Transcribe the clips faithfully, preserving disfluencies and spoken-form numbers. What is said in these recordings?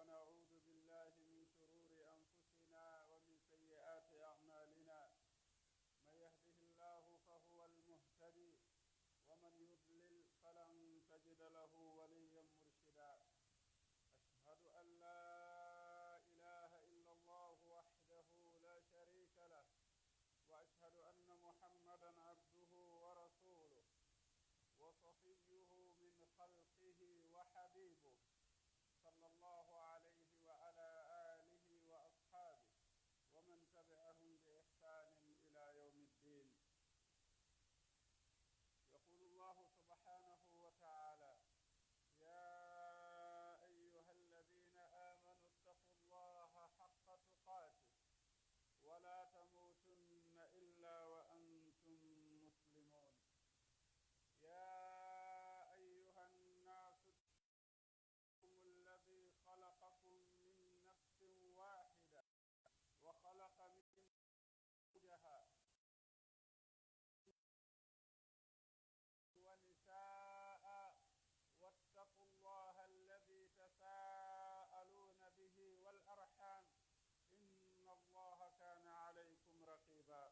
ونعوذ بالله من شرور أنفسنا ومن سيئات أعمالنا. من يهده الله فهو المهتدي، ومن يضلل فلن تجد له وليا مرشدا. أشهد أن لا إله إلا الله وحده لا شريك له، وأشهد أن محمدا عبده ورسوله، وصفيه من خلقه وحبيبه، صلى الله عليه وعلى آله وأصحابه ومن تبعهم بإحسان إلى يوم الدين. يقول الله سبحانه وتعالى: يا أيها الذين آمنوا اتقوا الله حق تقاته ولا تموتن إلا وأنتم مسلمون. يا أيها الناس اتقوا الذي خلقكم من نفس واحدة وخلق منها زوجها ونساء واتقوا الله الذي تساءلون به والأرحام إن الله كان عليكم رقيبا.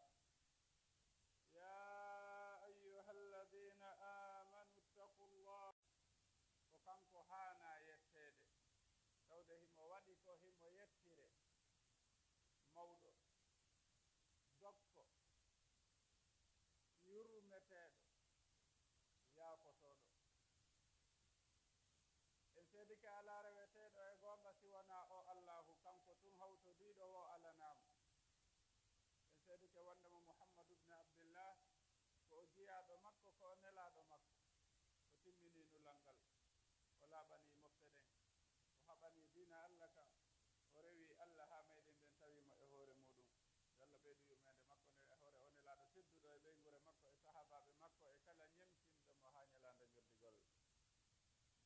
يا أيها الذين آمنوا اتقوا الله. Ko kanko haanaa yetteede, tawde himo waɗi ko himo yettire, mawɗo, dokko, yurmeteeɗo, yaafotooɗo. En seedike alaa reweteeɗo e goonga si wonaa o Allaahu, kanko tun hawtodiiɗo woo alanaa mo. En seedike wonndema Muhammadu bni Abdillah, ko o jiyaaɗo makko, ko o nelaaɗo makko. O timminii nulal ngal, o laaɓanii mofte ɗen, o haɓanii diina Alla kan, o rewii Alla haa meɗen ɗen tawii mo e hoore muuɗum. Yo Alla ɓeydu yurmeende makko nden e hoore o nelaaɗo tedduɗo e ɓeynguure makko e sahaabaaɓe makko e kala ñemtinɗo mo haa ñalaande joddigol.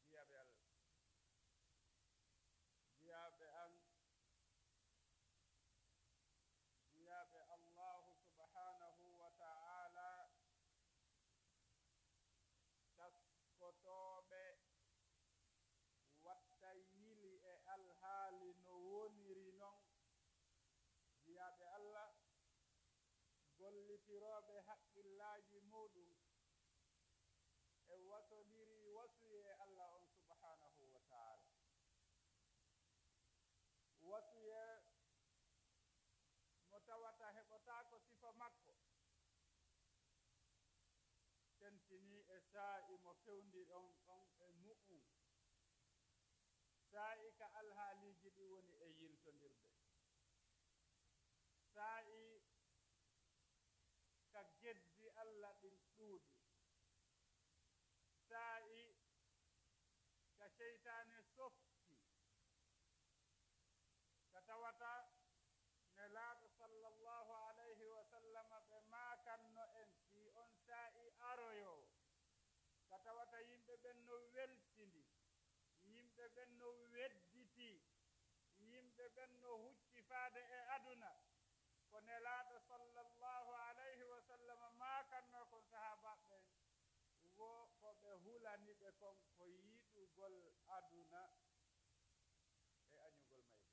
Jiyaaɓe Alla, jiyaaɓe an, jiyaaɓe Allaahu subhaanahu wa ta'aalaa, taskotooɓe watta yili e alhaali no woniri non, jiyaaɓe Alla, gollitirooɓe haqqillaaji muuɗum e wasondirii wasuyee Alla on subhaanahu wa ta'aalaa. Wasuyee mo tawata heɓotaako sifa makko, tentinii e saa'i mo fewndiɗon ɗon e mu'un, saa'i ka alhaaliiji ɗin woni e yiltondirde, saa'i ka geddi Alla ɗin ɗuuɗi, saa'i ka seytaane softi, ka tawata Nelaaɗo sallallahu alayhi wa sallama ɓe maakanno en fii on saa'i aroyoowo, ka tawata yimɓe ɓen no weltindi, yimɓe ɓen no wedditi, yimɓe ɓen no hucci faade e aduna. Ko Nelaaɗo sallallahu alayhi wa sallama maakannoo kon sahaabaaɓe ɓen, wo ko ɓe hulani ɓe kon ko yiɗugol aduna e añugol mayde.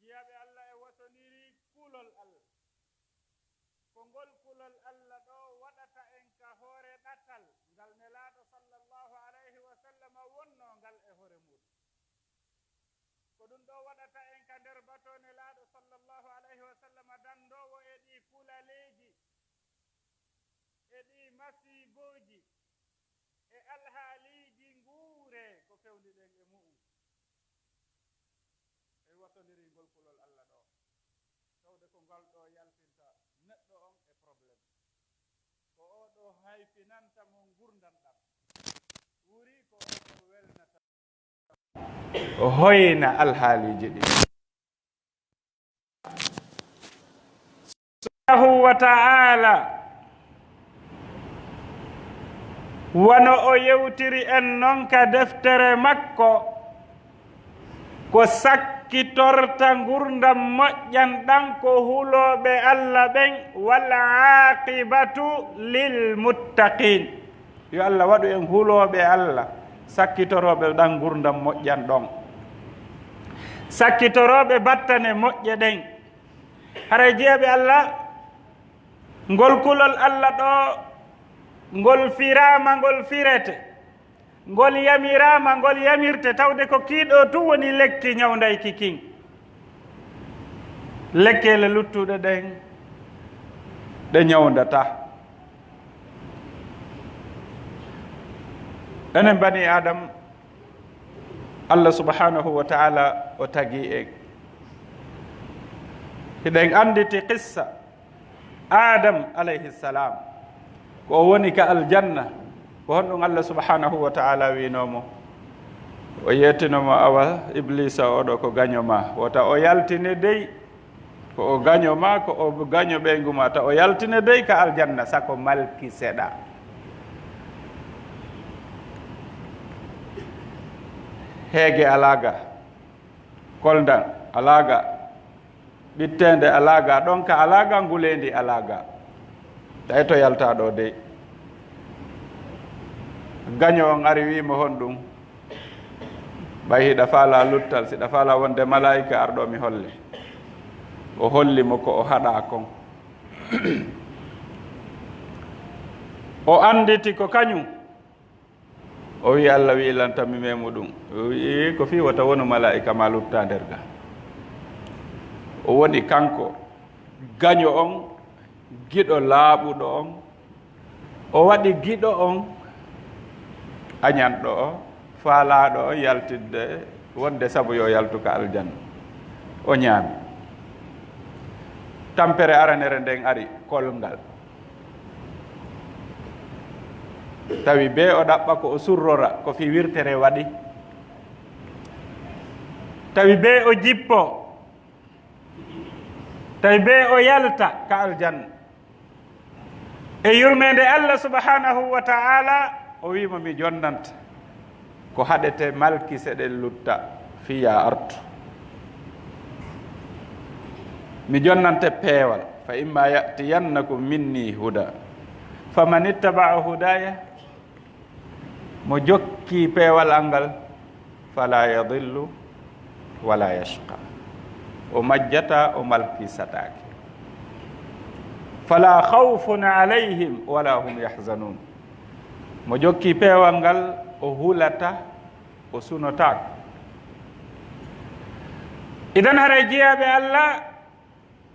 Jiyaaɓe Alla, e wasondirii kulol Alla. Ko ngol kulol Alla ɗoo waɗata en ka hoore ɗatal ngal Nelaaɗo sallallahu alayhi wa sallama wonnoo ngal e hoore muuɗum. Ko ɗum ɗoo waɗata en ka nder batoo Nelaaɗo sallallahu alayhi wa sallama danndoowo e ɗii kulaleeji, e ɗii masiibooji, e alhaaliiji nguure ko fewndiɗen e mu'un. En wasondirii ngol kulol Alla ɗoo, tawde ko ngal ɗoo yaltinta neɗɗo on e problème. Ko oo ɗoo hayfinanta mo ngurndan ɗan. Wuri ko oo ɗoo welnata. Hoyna alhaaliiji ɗin. Subhaanahu wa ta'aalaa, wano o yewtiri en non ka deftere makko, ko sakkitorta ngurndan moƴƴan ɗan ko hulooɓe Alla ɓen, wal aaqibatu lil muttaqiin. Yo Alla waɗu en hulooɓe Alla, sakkitorooɓe ɗan ngurndan moƴƴan ɗon, sakkitorooɓe battane moƴƴe ɗen. Haray jiyaaɓe Allah, ngol kulol Allah ɗoo, ngol firaama, ngol firete, ngol yamiraama, ngol yamirte, tawde ko kii ɗoo tun woni lekki ñawndayki kin. Lekkeele luttuɗe ɗen, ɗe ñawndataa. Enen bani Aadam, Allah subhanahu wa ta'ala o tagi en. Hiɗen annditi qissa Aadam alayhi salam, ko o woni ka aljanna, ko honɗun Allah subhanahu wa ta'ala wi'noo mo? O yeetino mo, awa, Ibliisa, oo ɗoo ko gaño maa. Wota o yaltine dey, ko o gaño maa, ko o gaño ɓeyngu maa. Ta o yaltine dey ka aljanna, sako malki seɗa. Heege alaa ga, kolndan alaa ga, ɓitteende alaa ga, ɗonka alaa ga, nguleendi alaa ga. Tawi to yaltaa ɗoo dey. Gaño on ari, wi'i mo, honɗun? Ɓay hiɗa faalaa luttal, si ɗa faalaa wonde malaa'ika, ar ɗoo mi holle. O holli mo ko o haɗaa kon. O annditi ko kañun. O wi'i, Allah wi'i lan tan mi meemu ɗun. O wi'i, ko fii wota wonu malaa'ika maa luttaa nder ga. O woni kanko gaño on, giɗo laaɓuɗo on. O waɗi giɗo on, añanɗo o, faalaaɗo on yaltidde, wonde sabu yo yaltu ka aljanna. O ñaami. Tampere aranere nden ari, kolngal. Tawi bee o ɗaɓɓa ko o surrora, ko fii wirtere waɗi. Tawi bee o jippo, tawi bee o yalta ka aljanna. E yurmeende Allah subhanahu wa ta'ala, o wi'i mo, mi jonnante ko haɗete malki seɗen lutta fii yaa artu. Mi jonnante peewal, fa imma ya'tiyannakum minni huda, faman ittaba'a hudaya, mo jokki peewal an ngal, fala yadillu wala yashqa. O majjataa, o malkisataake. Fala khawfun alayhim wala hum yahzanun. Mo jokki peewal ngal, o hulataa, o sunotaako. Idan haray jiyaaɓe Allah,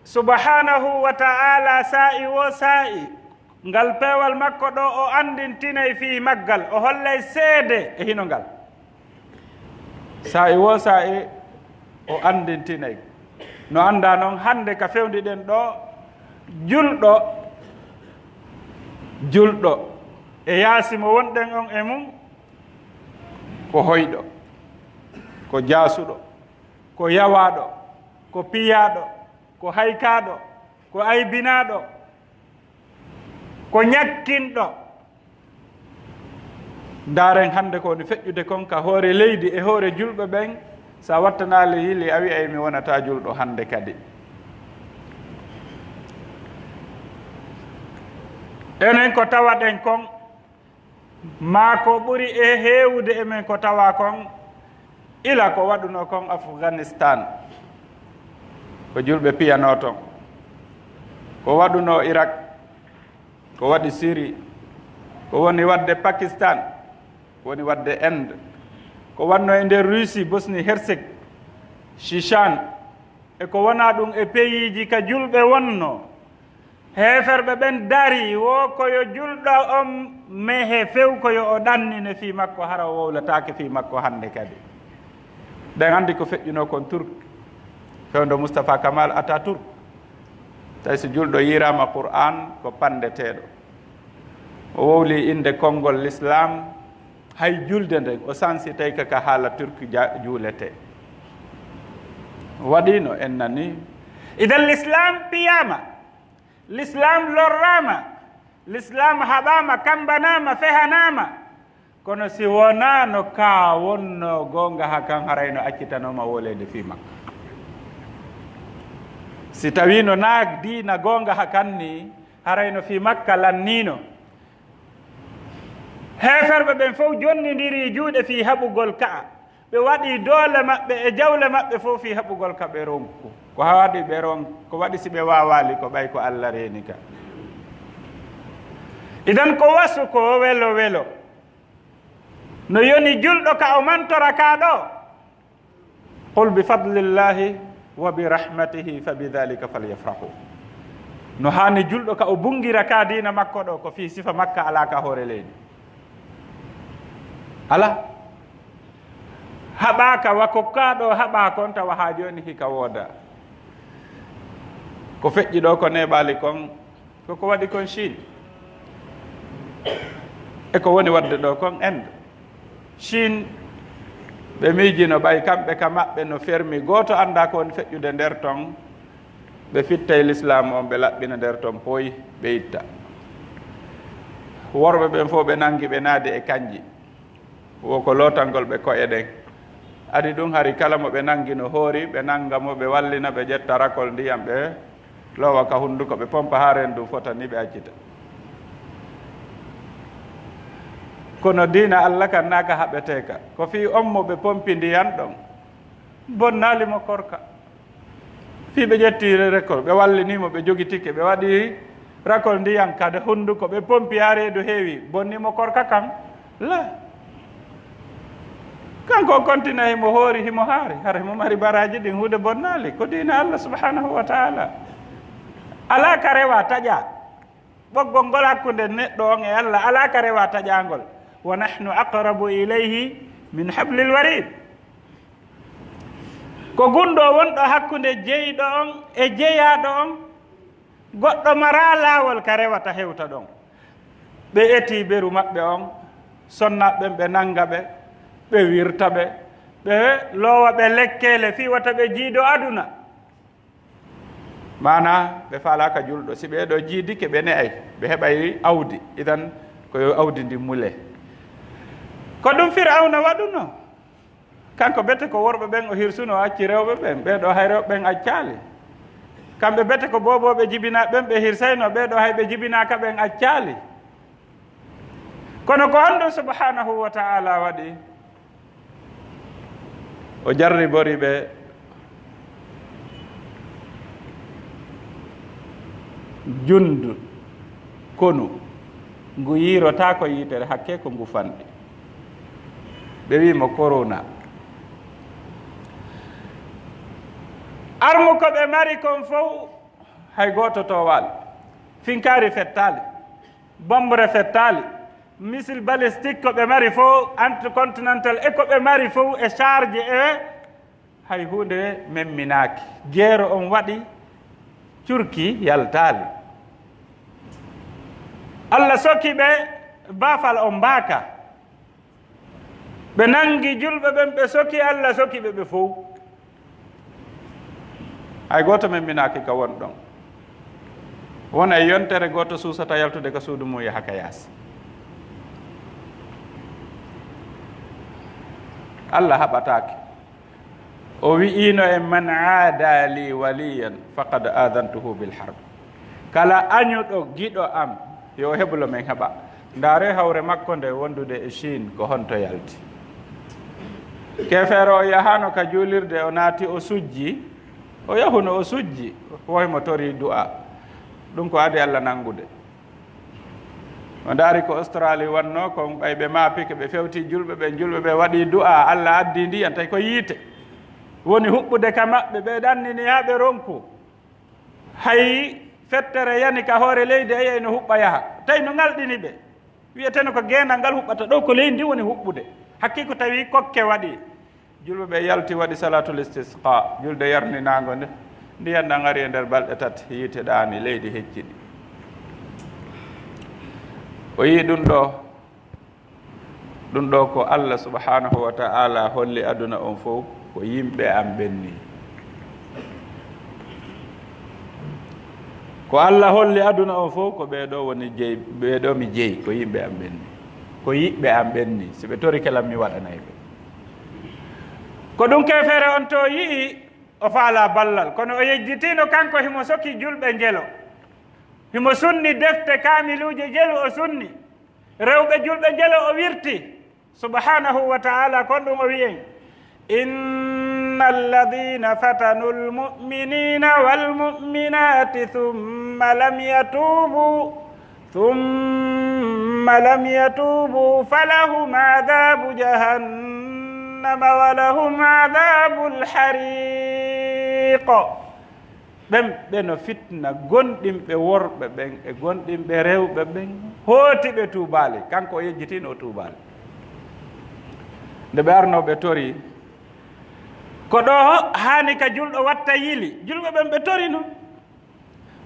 subhanahu wa ta'ala, saa'i woo saa'i, ngal peewal makko ɗoo o anndintinay fii maggal, o hollay seede e hino ngal. Saa'i woo saa'i o anndintinay. No anndaa non, hannde ka fewndi ɗen ɗoo, julɗo, julɗo e yaasi mo wonɗen on e mun, ko hoyɗo, ko jaasuɗo, ko yawaaɗo, ko piyaaɗo, ko haykaaɗo, ko aybinaaɗo, ko ñakkinɗo. Ndaaren hannde ko woni feƴƴude kon ka hoore leydi e hoore julɓe ɓen. Sa wattanaali yili, a wi'ay mi wonataa julɗo hannde kadi. Enen ko tawaɗen kon, maa ko ɓuri e heewude e men ko tawaa kon, ila ko waɗunoo kon Afganistan, ko julɓe piyanoo ton, ko waɗunoo Irak, ko waɗi Siri, ko woni waɗde Pakistan, ko woni waɗde Inde, ko waɗnoo e nder Russie, Bosnie Hersek, Chichan, e ko wonaa ɗun e peyiiji ka julɓe wonnoo. Heeferɓe ɓen darii, wo ko yo julɗo on mehe few, ko yo o ɗannine fii makko, hara o wowlataake fii makko hannde kadi. Ɗen anndi ko feƴƴunoo kon Turk, fewndo Mustafa Kamal Ataturk. Tawi si julɗo yiiraama Qur'an, ko panndeteeɗo. O wowli innde konngol Lislaam, hay julde nden, o sansitay ka, ka haala Turk ja-, juuletee. Waɗiino en nanii. Idan Lislaam piyaama. Lislaam lorraama, Lislaam haɓaama, kammbanaama, fehanaama. Kono si wonaano ka wonnoo goonga ha kan, haray no accitanooma wooleede fii makko. Si tawiino naa diina goonga ha kan ni, haray no fii makka lanniino. Heeferɓe ɓen fow jonnindiri juuɗe fii haɓugol ka'a. Ɓe waɗi doole maɓɓe e jawle maɓɓe fow fii haɓugol ka ɓe ronku. Ko haɗi ɓe ron-, ko waɗi si ɓe waawaali ko ɓay ko Alla reeni ka. Idan ko wasu ko welo welo. No yoni julɗo ka o mantora ka ɗo. Qul bi fadlillahi wa bi rahmatihi fa bi dhalika falyafrahu. No haani julɗo ka o bungira ka diina makko ɗo ko fii sifa makka alaa ka hoore leydi. Alaa. Haɓaaka wa ko ka ɗo haɓaa kon tawa haa jooni hika wooda. Ko feƴƴi ɗo ko neeɓaali kon, ko ko waɗi kon Chine. E ko woni waɗde ɗo kon Inde. Chine, ɓe miijino ɓay kamɓe ka maɓɓe no fermi gooto anndaa ko woni feƴƴude nder ton, ɓe fittay lislaamu on, ɓe laɓɓina nder ton poy, ɓe itta. Worɓe ɓen fow ɓe nangi, ɓe naadi e kanji. Wo ko lootangol ɓe ko'e ɗen. Adi ɗum hari kala mo ɓe nangi no hoori, ɓe nanga mo, ɓe wallina, ɓe ƴetta rakol ndiyam, ɓe loowa ka hunduko, ɓe pompa haa reen ɗum fota ni ɓe accita. Kono diina Alla kan naaka haɓeteeka. Ko fii on mo ɓe pompi ndiyan ɗon, bonnaali mo korka. Fii ɓe ƴetti re-, rekol, ɓe wallini mo, ɓe jogitike, ɓe waɗi rakol ndiyan ka hunduko, ɓe pompi haa reedu heewi, bonni mo korka kan. La. Kanko o kontina himo hoori, himo haari. Hara himo mari baraaji ɗin, huunde bonnaali. Ko diina Allah subhanahu wa ta'ala. Alaa ka rewa taƴa. Ɓoggol ngol hakkunde neɗɗo on e Allah, alaa ka rewa taƴangol. "Wa nahnu aqrabu ilayhi min hablil warid." Ko gunndoo wonɗo hakkunde jeyɗo on e jeyaaɗo on, goɗɗo maraa laawol ka rewata hewta ɗon. Ɓe eti beru maɓɓe on, sonna ɓen, ɓe nanga ɓe, ɓe wirta ɓe, ɓe loowa ɓe lekkeele fii wata ɓe jiido aduna. Maanaa, ɓe faalaaka julɗo. Si ɓee ɗoo jiidike, ɓe ne'ay, ɓe heɓay awdi. Idan, ko yo awdi ndin mule. Ko ɗum Fir'awna waɗuno. Kanko bete ko worɓe ɓen o hirsuno, o acci rewɓe ɓen. Ɓee ɗoo hay rewɓe ɓen accaali. Kamɓe bete ko boobooɓe jibinaa ɓen ɓe hirsayno, ɓee ɗoo hay ɓe jibinaaka ɓen accaali. Kono ko honɗum subhanahu wa ta'ala waɗi? O jarribori ɓe jundu konu ngu yiirotaako yiitere, hakke ko ngu fanɗi. Ɓe wi'i mo korona. Armu ko ɓe mari kon fow, hay gooto toowaali. Finkaari fettaali. Bombre fettaali, missile balistique ko ɓe mari fof, intercontinental e ko ɓe mari fof e charge e hay huunde memminaaki. Geero on waɗi, curki yaltaali. Allah soki ɓe baafal on mbaaka. Ɓe nangi julɓe ɓen, ɓe soki, Allah soki ɓe ɓe fow. Hay gooto memminaaki ka won ɗon. Wona e yontere gooto suusata yaltude ka suudu mum yaha ka yaasi. Allah haɓataake. O wi'ino en, "Man aada li waliyan faqad aadantuhu bil harb." Kala añuɗo giɗo am, yo o heblo men heɓa. Ndaare hawre makko nde wondude e Chine, ko honto yalti. Keefeero o yahaano ka juulirde, o naati, o sujji, o yahuno, o sujji, woy mo tori du'a. Ɗum ko adi Allah nangude. O ndaari ko Australie wannoo kon, ɓay ɓe maapike, ɓe fewti julɓe ɓen, julɓe ɓe waɗi du'a, Allah addi ndiyan, tawi ko yiite woni huɓɓude ka maɓɓe, ɓe ɗannini haa ɓe ronku. Hay fettere yani ka hoore leydi, a yi'ay no huɓɓa yaha. Tawi no ngalɗini ɓe. Wi'eteno ko geendal ngal huɓɓata ɗo, ko leydi ndi woni huɓɓude. Hakkii ko tawi kokke waɗi. Julɓe ɓe yalti, waɗi salatul istisqa, julde yarninaango nde. Ndiyan ɗan ari e nder balɗe tati, yiite ɗaani, leydi hecciɗi. O yi'i ɗum ɗo. Ɗum ɗo ko Allah subhanahu wa ta'ala holli aduna on fow ko yimɓe am ɓen ni. Ko Allah holli aduna on fow ko ɓee ɗo woni jeyi, ɓee ɗo mi jeyi ko yimɓe am ɓen ni. Ko yiɓɓe am ɓen ni. Si ɓe torike lam, mi waɗanay ɓe. Ko ɗum keefeere on to yi'i, o faala ballal. Kono o yejjitino kanko himo soki julɓe njelo. Himo sunni defte kaamiluuje jelu o sunni. Rewɓe julɓe njelo o wirti, subhanahu wa ta'ala, kon ɗum o wi'en, "Inna alladhina fatanu almu'minina walmu'minati thumma lam yatubu, thumma lam yatubu falahum adhabu jahannama wa lahum adhabul hariq." Ɓen ɓe no fitna gonɗinɓe worɓe ɓen e gonɗinɓe rewɓe ɓen, hooti ɓe tuubaali, kanko o yejjitino o tuubaali. Nde ɓe arno ɓe tori, ko ɗo haani ka julɗo watta yili, julɓe ɓen ɓe torino.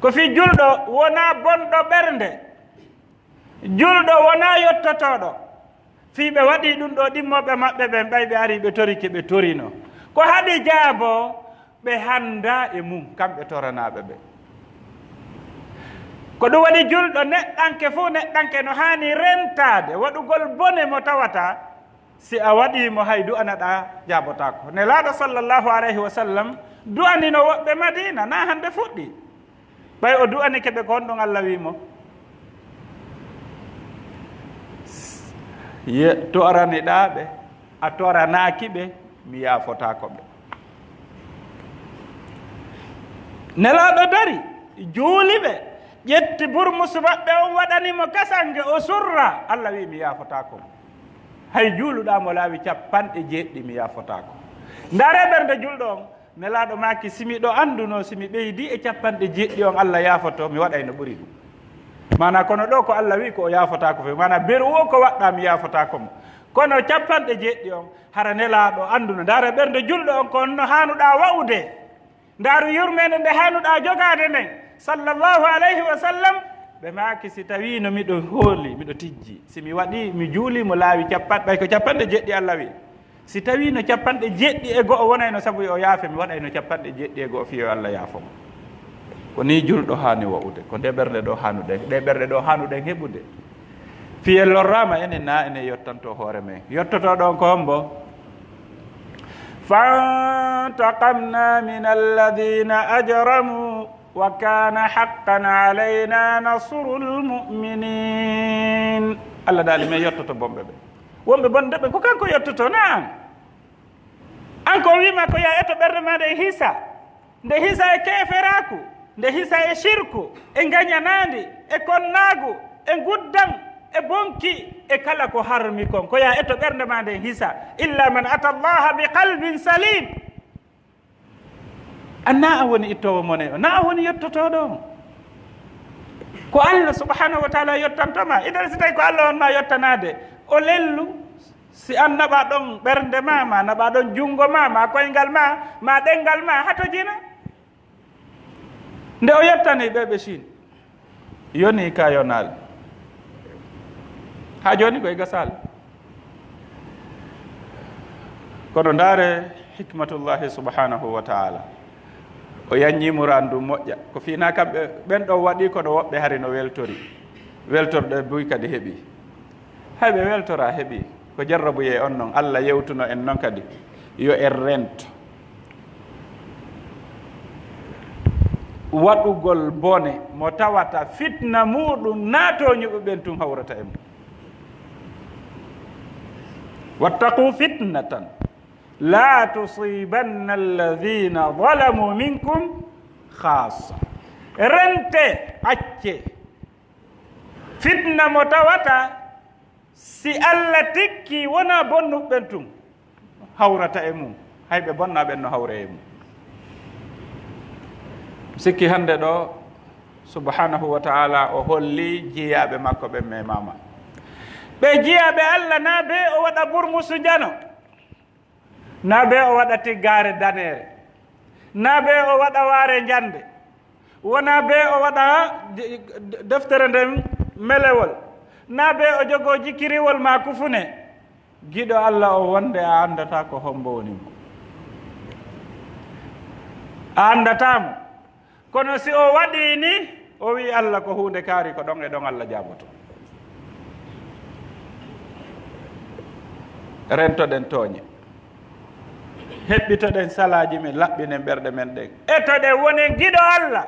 Ko fii julɗo wonaa bonɗo ɓernde, julɗo wonaa yottotooɗo. Fii ɓe waɗii ɗum ɗo ɗimmoɓe maɓɓe ɓen, ɓay ɓe arii ɓe torike ɓe torino. Ko haɗi jaabo, ɓe hanndaa e mum, kamɓe toranaaɓe ɓe. Ko ɗum waɗi julɗo neɗɗanke fuu neɗɗanke no haani rentaade waɗugol bone mo tawata si a waɗii mo hay du'anaɗaa jaabotaako. Nelaaɗo sallallahu alayhi wa sallam du'anino woɓɓe Madiina, naa hannde fuɗɗi. Ɓay o du'anike ɓe ko honɗum Alla wi'i mo? Ye, toraniɗaa ɓe, a toranaaki ɓe, mi yaafotaako ɓe. Nelaaɗo dari, juuli ɓe, ƴetti burmusu maɓɓe on waɗani mo kasange, o surra, Alla wi'i mi yaafotaako mo. Hay juuluɗaa mo laawi capanɗe jeeɗiɗi mi yaafotaako. Ndaaree ɓernde julɗo on, Nelaaɗo maaki, si miɗo anndunoo, si mi ɓeydii e capanɗe jeeɗiɗi on, Alla yaafoto, mi waɗay no ɓuri ɗum. Maanaa, kono ɗo ko Alla wi'i ko o yaafotaako few. Maanaa, beru o ko waɗɗaa, mi yaafotaako mo. Kono capanɗe jeeɗiɗi on, hara Nelaaɗo annduno. Ndaara ɓernde julɗo on, ko on no haanuɗaa wa'ude. Ndaaru yurmeende nde haanuɗaa jogaade nden. Sallallahu alayhi wa sallam, ɓe maaki, si tawiino miɗo hooli, miɗo tijji, si mi waɗii, mi juulii mo laawi capanɗe, ɓay ko capanɗe jeeɗiɗi Alla wi'i. Si tawiino capanɗe jeeɗiɗi e go'o wonayno sabu yo o yaafe, mi waɗayno capanɗe jeeɗiɗi e go'o fii yo Alla yaafo mo. Ko nii julɗo haani wa'ude, ko ndee ɓernde ɗoo haanuɗen, ɗee ɓerɗe ɗoo haanuɗen heɓude. Fii en lorraama enen naa enen yottanto hoore men. Yottotooɗo on ko hombo? فانتقمنا من الذين أجرموا وكان حقا علينا نصر المؤمنين. Alla daali men yottoto bonɓe ɓe. Wonɓe bonɓe ɓe ko kanko yottoto, naam. An ko o wiima ko yaa eto ɓernde maa nden hisa, nde hisa e keeferaaku, nde hisa e shirku, e ngañanaandi, e konnaagu, e nguddan, e bonki, e kala ko harmi kon. Ko yaa eto ɓernde maa nden hisa. إلا من أتى الله بقلب سليم. An naa a woni ittoowo mone o, naa a woni yottotooɗo on. Ko Alla subhanahu wa ta'ala yottanto ma. Idan si tawi ko Alla on ma yottanaade, o lellu. Si an naɓa ɗon ɓernde ma, ma naɓa ɗon junngo ma, ma koyngal ma, ma ɗenngal ma, hato jina. Nde o yottani ɓe ɓe Chine, yoni ka yonaali. Haa jooni koye gasaali. Kono ndaare hikmatullahi subhanahu wa ta'ala. O yanñii muraadu ndun moƴƴa. Ko fii naa kamɓe ɓen ɗon waɗi, kono woɓɓe hari no weltori. Weltorɗe buy kadi heɓi. Hay ɓe weltoraa heɓi. Ko jarrabuyee on non. Alla yewtuno en non kadi. Yo en rento. Waɗugol bone mo tawata fitna muuɗum naa tooñuɓe ɓen tun hawrata e mum. واتقوا فتنة لا تصيبن الذين ظلموا منكم خاصة. Rente, acce. Fitna mo tawata si Alla tikki wonaa bonnuɓe ɓen tun hawrata e mum, hay ɓe bonnaa ɓen no hawre e mum. Sikki hannde ɗo, subhanahu wa ta'ala, o holli jiyaaɓe makko ɓen memaama. Ɓe jiyaaɓe Alla naa bee o waɗa burmusu njano, naa bee o waɗa tiggaare daneere, naa bee o waɗa waare njande, wonaa bee o waɗa de-, de-, deftere nden melewol, naa bee o jogoo jikiriwol maa kufune. Giɗo Alla o wonde a anndataa ko hombo woni mo. A anndataa mo. Kono si o waɗii ni, o wi'i Alla ko huunde kaari, ko ɗon e ɗon Alla jaaboto. Rentoɗen tooñe. Heɓɓitoɗen salaaji men, laɓɓinen ɓerɗe men ɗen. Etoɗen wonen giɗo Alla.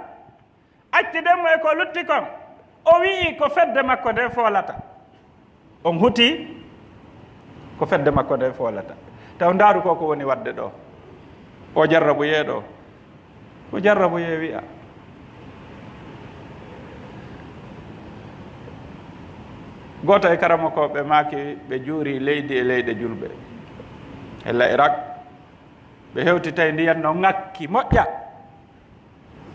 Acciden mo e ko lutti kon. O wi'i ko fedde makko nden foolata. On huti ko fedde makko nden foolata. Taw ndaaru ko ko woni waɗde ɗo. O jarrabuyee ɗo. Ko jarrabuyee wi'a. Gooto e karamokooɓe maaki ɓe juuri leydi e leyɗe julɓe. Ella Irak, ɓe hewti tawi ndiyan no ŋakki moƴƴa.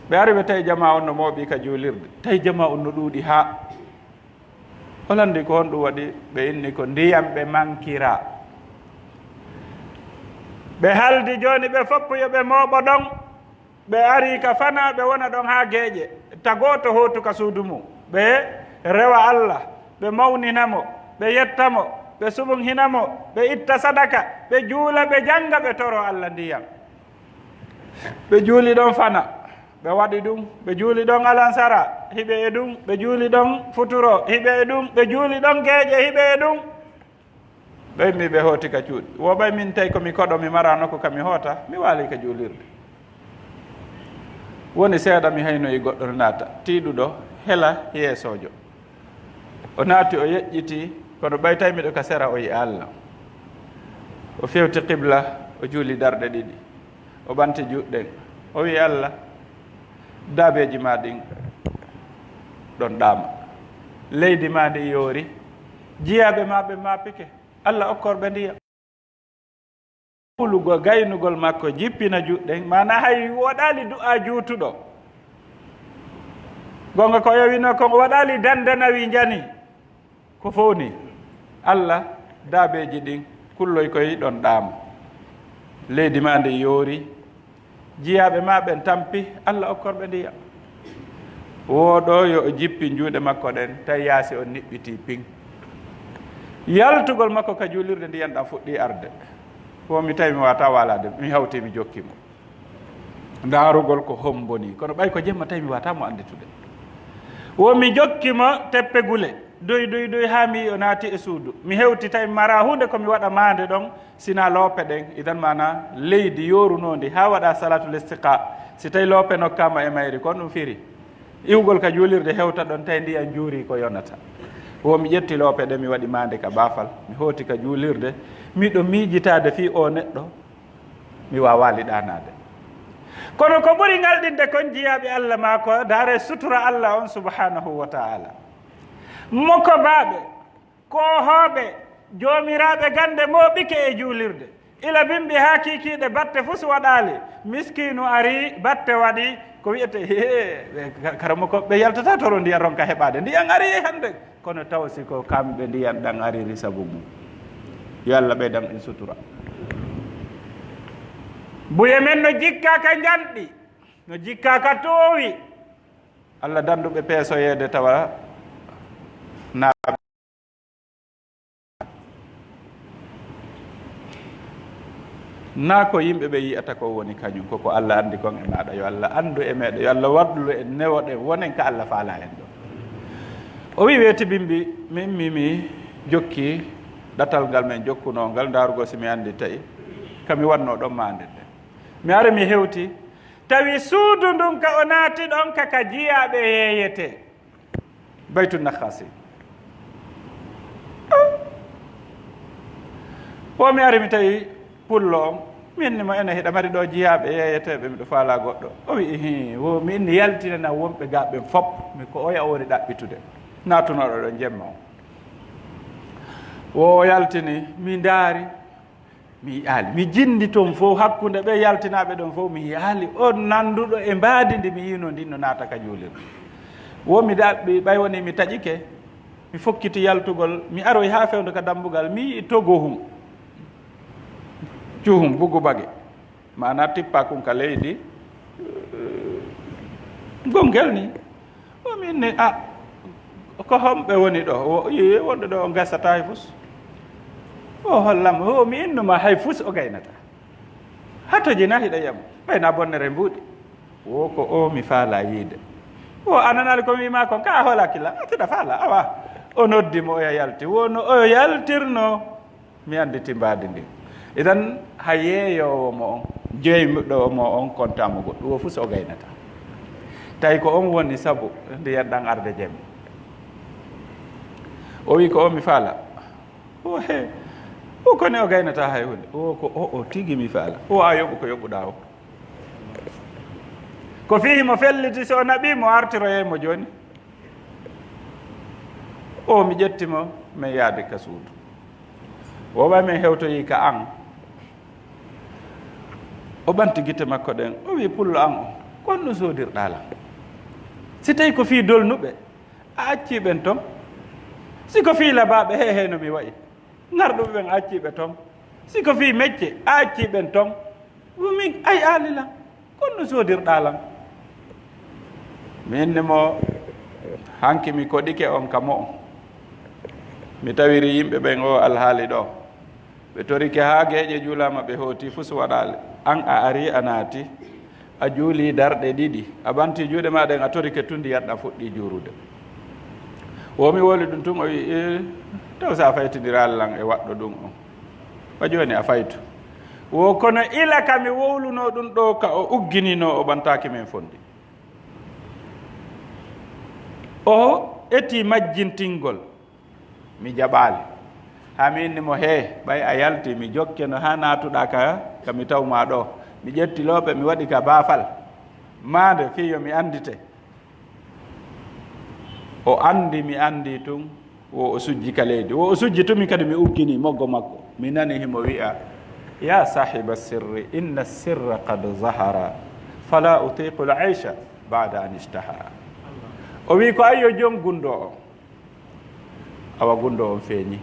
Ɓe ari ɓe tawi jamaa on no mooɓi ka juulirde. Tawi jamaa on no ɗuuɗi haa. O lanndi ko honɗum waɗi, ɓe inni ko ndiyam ɓe mankira. Ɓe haldi jooni ɓe foppu yo ɓe mooɓo ɗon. Ɓe ari ka fana ɓe wona ɗon haa geeƴe. Ta gooto hootu ka suudu mum. Ɓe rewa Alla, ɓe mawnina mo, ɓe yetta mo, ɓe subunhina mo, ɓe itta sadaka, ɓe juula, ɓe jannga, ɓe toro Alla ndiyam. Ɓe juuli ɗon fana, ɓe waɗi ɗum, ɓe juuli ɗon alansara, hiɓe e ɗum, ɓe juuli ɗon futuro, hiɓe e ɗum, ɓe juuli ɗon geeƴe, hiɓe e ɗum. Ɓe mi ɓe hooti ka cuuɗi. Wo ɓay min tawi ko mi koɗo, mi mara nokku ka mi hoota, mi waali ka juulirde. Woni seeɗa mi haynoyi goɗɗo no naata, tiiɗuɗo, hela yeesoojo. O naati, o yeƴƴiti, kono ɓay tawi miɗo ka sera, o yi'a Alla. O fewti qibla, o juuli darɗe ɗiɗi. O ɓanti juuɗe ɗen. O wi'i Alla, daabeeji ma ɗin ɗon ɗaama. Leydi ma ndi yoori. Jiyaaɓe ma ɓe maapike. Alla okkor ɓe ndiyam. Wulugo gaynugol makko jippina juuɗe ɗen, maana hay waɗaali du'a juutuɗo. Gonga ko yawino kon waɗaali dandanawi njani. Ko fowni Alla, daabeeji ɗin kulloy koy ɗon ɗaama. Leydi ma ndi yoori, jiyaaɓe ma ɓen tampi, Alla okkor ɓe ndiyam. Wo ɗo yo o jippi juuɗe makko ɗen, tawi yaasi on niɓɓitii pin. Yaltugol makko ka juulirde, ndiyan ɗan fuɗɗii arde. Wo mi tawi mi waata waalaade, mi hawti mi jokki mo. Ndaarugol ko homboni, kono ɓay ko jemma tawi mi waata mo anditude. Wo mi jokki mo teppe gule, doy, doy, doy, haa mi o naati e suudu. Mi hewti tawi mara huunde ko mi waɗa maande ɗon, sina loope ɗen. Idan maana leydi yoorunoondi haa waɗa salatul istiqa. Si tawi loope nokkaama e mayri, kon ɗum firi. Iwgol ka juulirde hewta ɗon tawi ndiyan juuri ko yonata. Wo mi ƴetti loope ɗe mi waɗi maande ka baafal, mi hooti ka juulirde, miɗo miijitaade fii o neɗɗo, mi waawaali ɗaanaade. Kono ko ɓuri ngalɗinde kon jiyaaɓe Alla maa ko daare sutura Alla on subhanahu wa ta'ala. Mokobaaɓe, koohooɓe, joomiraaɓe gannde mooɓike e juulirde. Ila bimbi haa kiikiiɗe batte fus waɗaali. Miskiinu ari, batte waɗi, ko wi'ete, hee, ɓe ka-, karamoko, ɓe yaltata toro ndiyan ronka heɓaade. Ndiyan ari hannde. Kono taw si ko kamɓe ndiyan ɗan ariri sabu mum. Yo Alla ɓeydan en sutura. Buye men no jikka ka njanɗi, no jikka ka toowi. Alla danduɓe peesoyeede tawa na, na ko yimɓe ɓe yi'ata ko woni kañum, ko ko Alla andi kon e maaɗa. Yo Alla andu e meɗen, yo Alla waɗlu en, newoɗen, wonen ka Alla faala en ɗo. O wi weeti bimbi, mi immi mi jokki ɗatal ngal men jokkunoo ngal, ndaarugol si mi andi tawi ka mi wannoo ɗon maande nde. Mi ari mi hewti, tawi suudu ndun ka o naati ɗon ka, ka jiyaaɓe yeeyete. Baytu Nakhasi. O mi ari mi tawi pullo on, mi inni mo, ene hiɗa mari ɗo jiyaaɓe yeeyeteeɓe, miɗo faala goɗɗo. O wi, ihi, wo mi inni yaltinana wonɓe ga ɓen fop, mi ko oya o woni ɗaɓɓitude. Naatunooɗo ɗon jemma on. Wo o yaltini, mi ndaari, mi yi'aali. Mi jindi ton fof, hakkunde ɓe yaltinaaɓe ɗon fof, mi yi'aali on nanduɗo e mbaadi ndi mi yi'unoo ndin no naata ka juulirde. Wo mi ɗaɓɓi, ɓay woni mi taƴike, mi fokkiti yaltugol, mi aroyi haa fewndo ka dambugal, mi yi'i togohum, cuhum, bugu bage. Maanaa tippa kun ka leydi, eh, gongel ni. O mi inni, a, ko homɓe woni ɗo? Wo, i, wonɓe ɗo o gasata hay fus. O hollam, o mi innuma hay fus o gaynata. Hatoji na hiɗa yam, ɓayna bonnere mbuuɗi. Wo ko o mi faala yiide. Wo a nanaali ko mi wi'ma kon, ka a hoolaaki la, a tiɗa faala, awa. O noddi mo, oya yalti. Wo no o yaltirno. Mi annditi mbaadi ndin. Idan, hay yeeyoowo mo on, jeyɗo mo on kontaa mo goɗɗum, wo fuu so o gaynata. Tawi ko on woni sabu ndiyan ɗan arde jemma. O wi ko on mi faala. O he, o koni o gaynata hay hunde. O ko o, o tigi mi faala. O a yoɓu ko yoɓuɗa o. Ko fii mo felliti so o naɓi mo artiroyey mo jooni. O mi ƴetti mo, min yaade ka suudu. O ɓay min hewtoyi ka an. O ɓanti gite makko ɗen, o wi pullo an o, ko honɗum soodirɗa lan? Si tawi ko fii dolnuɓe, a accii ɓen ton. Si ko fii labaaɓe, he he no mi wa'i. Ŋarɗuɓe ɓen a accii ɓe ton. Si ko fii mecce, a accii ɓen ton. Min ay aali lan. Ko honɗum soodirɗa lan? Mi inni mo, hanki mi koɗike on ka mo'o. Mi tawiri yimɓe ɓen o alhaali ɗo. Ɓe torike haa geeƴe juulaama, ɓe hooti fus waɗaali. An a ari a naati, a juuli darɗe ɗiɗi, a ɓanti juuɗe ma ɗen, a torike tun ndiyan ɗan fuɗɗi juurude. Wo mi woli ɗum tun, o wi, "Eh, taw sa faytindiraali lan e waɗɗo ɗum on. Wa jooni a faytu." Wo kono ila ka mi wowluno ɗum ɗo, ka o ugginino, o ɓantaaki men fondi. O eti majjintingol. Mi jaɓaali. Haa mi inni mo, "Hee, ɓay a yalti, mi jokke no haa naatuɗaa ka, ka mi taw maa ɗo. Mi ƴetti loope, mi waɗi ka baafal maande, fii yo mi anndite." O anndi mi anndi tun, wo o sujji ka leydi. Wo o sujji tun, min kadi mi uggini moggo makko. Mi nani himo wi'a, "Ya saahiba sirri, inna sirra qad zahara, fala utiqu al-aisha ba'da an ishtahara." O wi ko, "Ayyo, jon gunndoo on." Awa gunndoo on feeñi.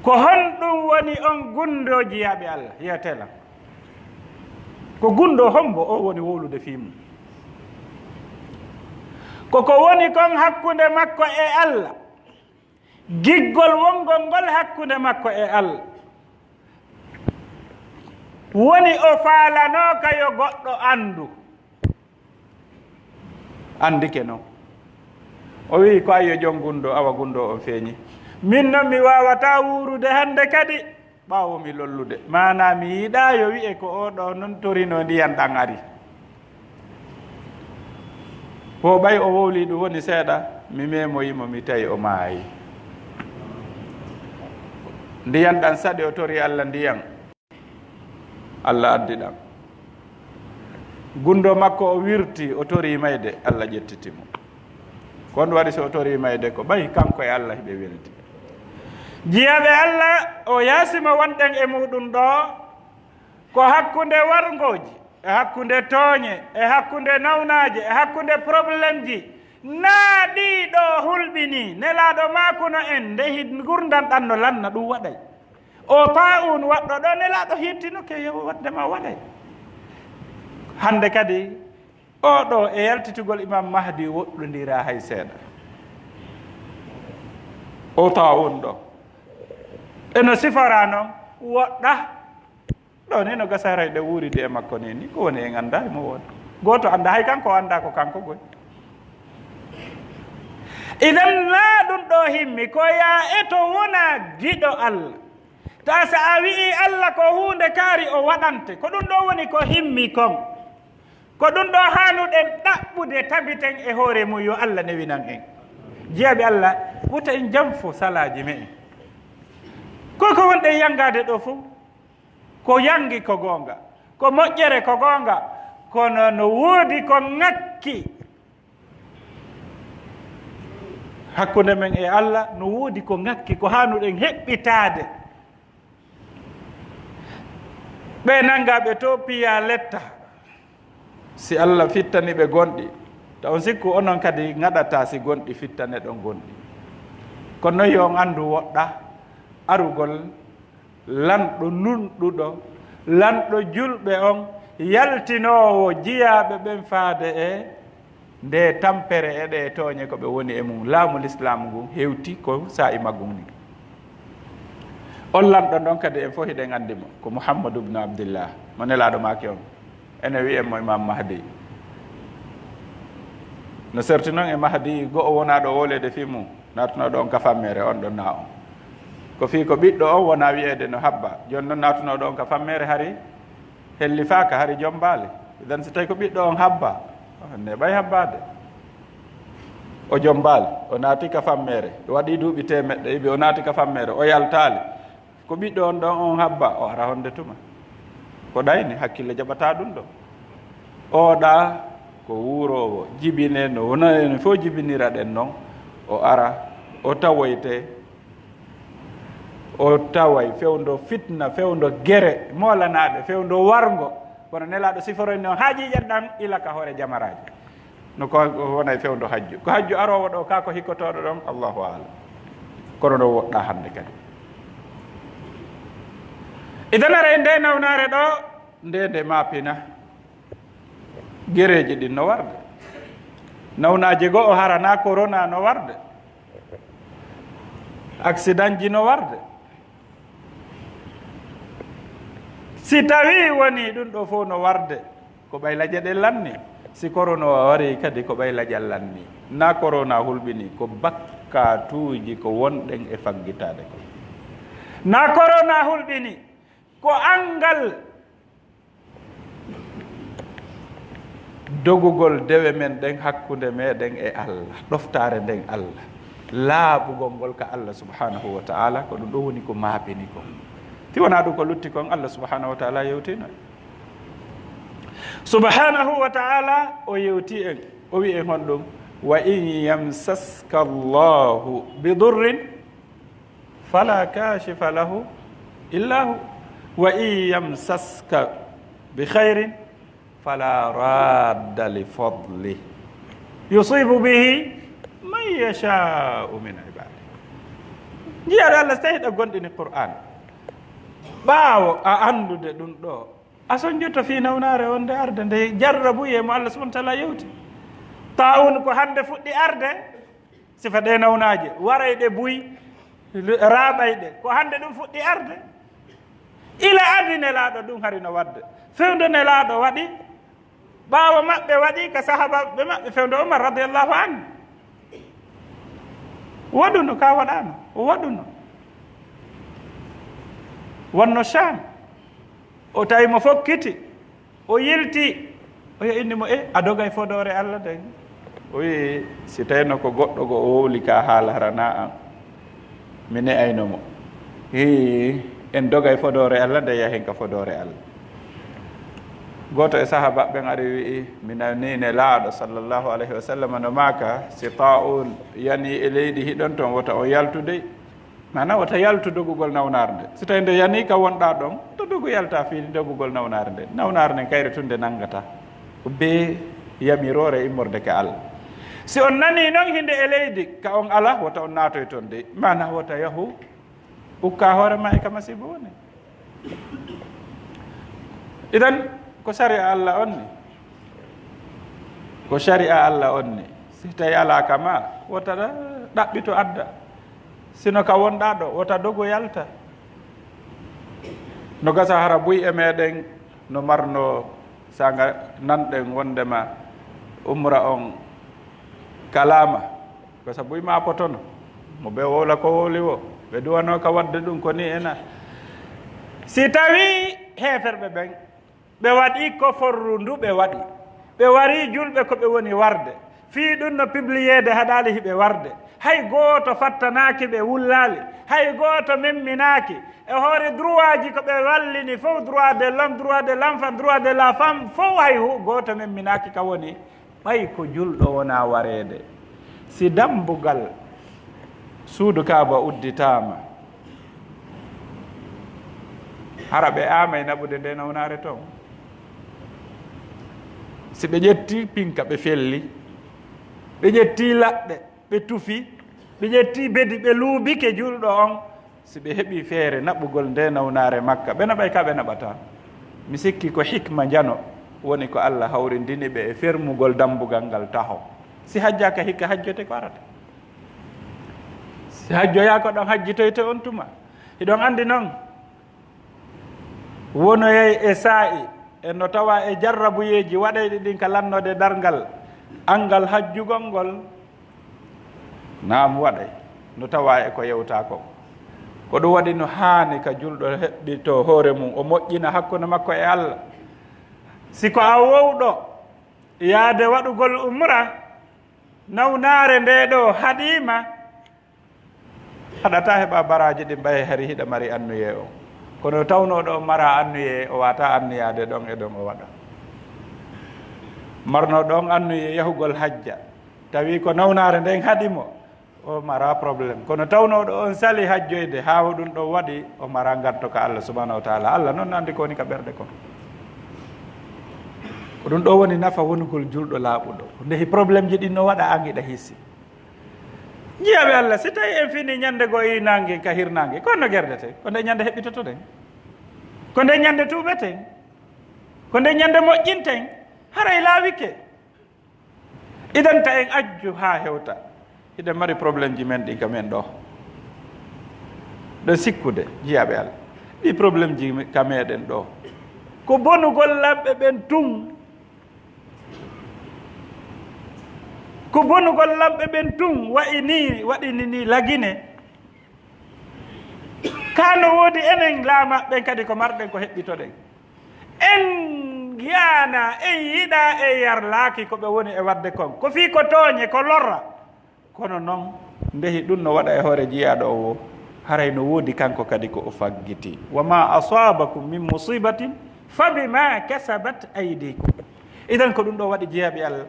Ko honɗum woni on gunndoo, jiyaaɓe Allah? Yiyatee lan. Ko gunndoo hombo o woni wowlude fii mum? Ko ko woni kon hakkunde makko e Allah. Giggol wongol ngol hakkunde makko e Allah. Woni o faalanooka yo goɗɗo anndu. Anndike non. O wi'i, "Ko ayyo jon gunndoo, awa gunndoo on feeñi. Min non mi waawataa wuurude hannde kadi, ɓaawo mi lollude." Maanaa mi yiɗaa yo wi'e ko oo ɗoo non torinoo ndiyan ɗan ari. Wo ɓay o wowlii ɗum woni seeɗa, mi meemoyi mo, mi tawi o maayi. Ndiyan ɗan saɗi, o torii Allah ndiyan. Allah addi ɗan. Gunndoo makko o wirti, o torii mayde, Allah ƴettiti mo. Ko honɗum waɗi so o torii mayde? Ko ɓay kanko e Allah hiɓe weldi. Jiyaaɓe Allah, o yaasi mo wonɗen e muɗum ɗoo, ko hakkunde warngooji, e hakkunde tooñe, e hakkunde nawnaaje, e hakkunde problemji, naa ɗii ɗoo hulɓinii. Nelaaɗo maakuno en, nde hi-, ngurndan ɗan no lanna, ɗum waɗay. O taa'un waɗɗo ɗoo, Nelaaɗo hittinoke yo waɗde ma waɗay. Hannde kadi, oo ɗoo e yaltitugol Imam Mahdi woɗɗondiraa hay seeɗa. O taa'un ɗoo. E no siforaa non, woɗɗa. Ɗoo ni no gasa haray ɗe wuuridi e makko ni, ni ko woni en anndaa himo woni. Gooto anndaa, hay kanko o anndaa ko kanko goy. Idan naa ɗum ɗoo himmi, ko yaa eto wona giɗo Allah. Ta so a wi'ii Allah ko huunde kaari o waɗante, ko ɗum ɗoo woni ko himmi kon. Ko ɗum ɗoo haanuɗen ɗaɓɓude, tabiten e hoore mum, yo Allah newinan en. Jiyaaɓe Allah, wota en janfo salaaji me'en. Ko ko wonɗen yanngaade ɗoo fof, ko yanngi ko goonga, ko moƴƴere ko goonga, kono no woodi ko ŋakki. Hakkunde men e Allah, no woodi ko ŋakki, ko haanuɗen heɓɓitaade. Ɓe nanngaa ɓe to piya letta. Si Allah fittani ɓe gonɗi, ta on sikku onon kadi ŋaɗataa si gonɗi fittane ɗon gonɗi. Kono yo on anndu woɗɗa arugol lanɗo nunɗuɗo, lanɗo julɓe on, yaltinoowo jiyaaɓe ɓen faade e nde tampere e ɗe tooñe ko ɓe woni e mum. Laamu Lislaamu ngun hewti ko saa'i maggu ni. On lanɗo ndon kadi en fof hiɗen anndi mo, ko Muhammadu ibnu Abdillah, mo Nelaaɗo maaki on. Ene wi'e mo Imam Mahdi. No serti noon e Mahdi go'o wonaaɗo wowleede fii mum, naatunooɗo on ka fammeere, on ɗon naa on. Ko fii ko ɓiɗɗo on wonaa wi'eede no habba. Jooni noon naatunooɗo on ka fammeere hari hellifaaka, hari jommbaali. Idan si tawi ko ɓiɗɗo on habba, ne ɓay habbaade. O jommbaali, o naati ka fammeere, o waɗi duuɓi teemeɗɗe, ibi o naati ka fammeere, o yaltaali. Ko ɓiɗɗo on ɗon on habba, o ara honde tuma. Ko ɗayni, hakkille jaɓataa ɗum ɗo. Oɗa ko wuuroowo, jibine no wona en fof jibiniraɗen noon. O ara, o tawoyte, o taway fewndo fitna, fewndo gere moolanaaɗe, fewndo warngo. Kono Nelaaɗo siforoy noon haajiijan ɗan ila ka hoore jamaraaji. No ko wona e fewndo hajju. Ko hajju aroowo ɗo, kaa ko hikkotooɗo ɗon, Allahu a'lam. Kono no woɗɗaa hannde kadi. Idan ara e nde nawnaare ɗo, nde nde maapina. Gereeji ɗin no warde. Nawnaaje goo o harana corona no warde. Accident ji no warde. Si tawii wonii ɗum ɗo fof no warde, ko ɓay laƴa ɗe lanni. Si corona o warii kadi, ko ɓay laƴa lanni. Na corona hulɓini, ko bakkaatuuji ko wonɗen e faggitaade ko. Na corona hulɓini, ko anngal dogugol dewe men ɗen hakkunde meɗen e Allah, ɗoftaare nden Allah, laaɓugol ngol ka Allah subhanahu wa ta'ala, ko ɗum ɗo woni ko maapini kon. Si wonaa ɗum ko lutti kon, Allah subhanahu wa ta'ala yewtino. Subhanahu wa ta'ala o yewti en, o wi en honɗum? "Wa in yamsaska Allahu bi durrin, fala kashifa lahu illa hu, wa in yamsaska bi khairin, fala radda li fadli, yusibu bihi man yasha'u min ibadi." Njiyaɗo Allah, so tawi hiɗa gomɗini Qur'an, ɓaawo a anndude ɗum ɗo, a sonjoto fii nawnaare wonde arde, nde jarrabu e mo Allah subhanahu wa ta'ala yewti. Taawun ko hannde fuɗɗi arde, sifa ɗe nawnaaje, waray ɗe buy, raaɓay ɗe. Ko hannde ɗum fuɗɗi arde. Ila ardi Nelaaɗo ɗum hari no waɗde. Fewndo Nelaaɗo waɗi, ɓaawo maɓɓe waɗi ka sahaabaaɓe maɓɓe, fewndo Umar radiyallahu anhu. Waɗuno ka waɗaano, o waɗuno. Wonno Sham, o tawi mo fokkiti, o yilti, o yo inni mo, "E, a dogay fodoore Allah nden?" O wi'i, "Si tawino ko goɗɗo go o wowli ka haala harana an, mi ne'ayno mo." Hii, en dogay fodoore Allah nde yahen ka fodoore Allah. Gooto e sahaaba ɓen ari wi'i, "Mi nani Nelaaɗo sallallahu alayhi wa sallam no maaka, si taa'un yani e leydi hiɗon ton, wota on yaltu dey." Maana wota yaltu dogugol nawnaare nde. Si tawi nde yani ka wonɗa ɗon, to dogu yalta fii dogugol nawnaare nde. Nawnaare nden kayre tun nde nangata. Ko be yamiroore immorde ka Allah. Si on nani non hinde e leydi, ka on ala, wota on naatoy ton dey. Maana wota yahu, ukka hoore ma e ka masiibo woni. Idan, ko sari'a Allah on ni. Ko sari'a Allah on ni. Si tawi alaa ka ma, wota ɗa-, ɗaɓɓito adda. Sino ka wonɗa ɗo, wota dogo yalta. No gasa hara buy e meɗen no marno sanga nanɗen wondema umra on kalaama. Gasa buy ma potono. Mo ɓe wowla ko wowli wo. Ɓe duwano ka wadde ɗum ko ni ena. Si tawi heeferɓe ɓen, ɓe waɗi ko forru ndu ɓe waɗi. Ɓe wari julɓe ko ɓe woni warde. Fii ɗum no publiyeede haɗaali hiɓe warde. Hay gooto fattanaaki ɓe wullaali. Hay gooto memminaaki. E hoore droitji ko ɓe wallini fof, droit de l'homme, droit de l'enfant, droit de la femme, fof hay hu-, gooto memminaaki ka woni. Ɓay ko julɗo wona wareede. Si dambugal suudu Kaaba udditaama, hara ɓe aamay naɓude nde nawnaare ton? Si ɓe ƴetti pinka ɓe felli, ɓe ƴetti laɗɗe ɓe tufi, ɓe ƴetti bedi ɓe luubike julɗo on, si ɓe heɓi feere naɓugol nde nawnaare Makka, ɓe naɓay ka ɓe naɓata? Mi sikki ko hikma njano woni ko Allah hawrindini ɓe e fermugol dambugal ngal taho. Si hajjaaka hikka hajjote ko arata. Si hajjoyaa ko ɗon hajjitoyte on tuma. Hiɗon anndi non, wonoyay e saa'i, e no tawa e jarrabuyeeji waɗayɗi ɗin ka lannoode darngal, anngal hajjugol ngol. Naam, waɗay, no tawa e ko yewta kon. Ko ɗum waɗi no haani ka julɗo heɓɓito hoore mum, o moƴƴina hakkunde makko e Allah. Si ko a wowɗo yaade waɗugol umra, Nawnaare nde ɗo haɗiima. Haɗata heɓa baraaji ɗin ɓay hari hiɗa mari annuyee o. Kono tawnooɗo o mara annuyee, o wata annuyaade ɗon e ɗon o waɗa. Marnooɗo on annuyee yahugol hajja, tawi ko nawnaare nden haɗi mo, o mara problème. Kono tawnooɗo on sali hajjoyde, haa o ɗum ɗo waɗi, o mara nganto ka Allah subhanahu wa taala. Allah non anndi ko woni ka ɓerɗe kon. Ko ɗum ɗo woni nafa wonugol julɗo laaɓuɗo. Nde hi problème ji ɗin no waɗa, an hiɗa hisi. Jiyaaɓe Allah, si tawi en fini ñande goo e naange ka hirnaange, ko honno gerdeten? Ko nde ñande heɓɓitotoɗen? Ko nde ñande tuubeten? Ko nde ñande moƴƴinten? Haray laawike. Idan ta en ajju haa hewta. Hiɗen mari problème ji men ɗin ka men ɗo. Ɗo sikkude, jiyaaɓe Allah. Ɗi problème ji ka meɗen ɗo. Ko bonugol lamɓe ɓen tun. Ko bonugol lamɓe ɓen tun wa'i ni, waɗini ni Lagine. Ka no woodi enen laamaaɓe ɓen kadi ko marɗen ko heɓɓitoɗen. En yaana, en yiɗa, en yarlaaki ko ɓe woni e waɗde kon. Ko fii ko tooñe, ko lorra. Kono non, ndehi ɗum no waɗa e hoore jiyaaɗo o wo, haray no woodi kanko kadi ko o faggiti. "Wa ma asabakum min musibatin fa bima kasabat aydikum." Idan ko ɗum ɗo waɗi jiyaaɓe Allah.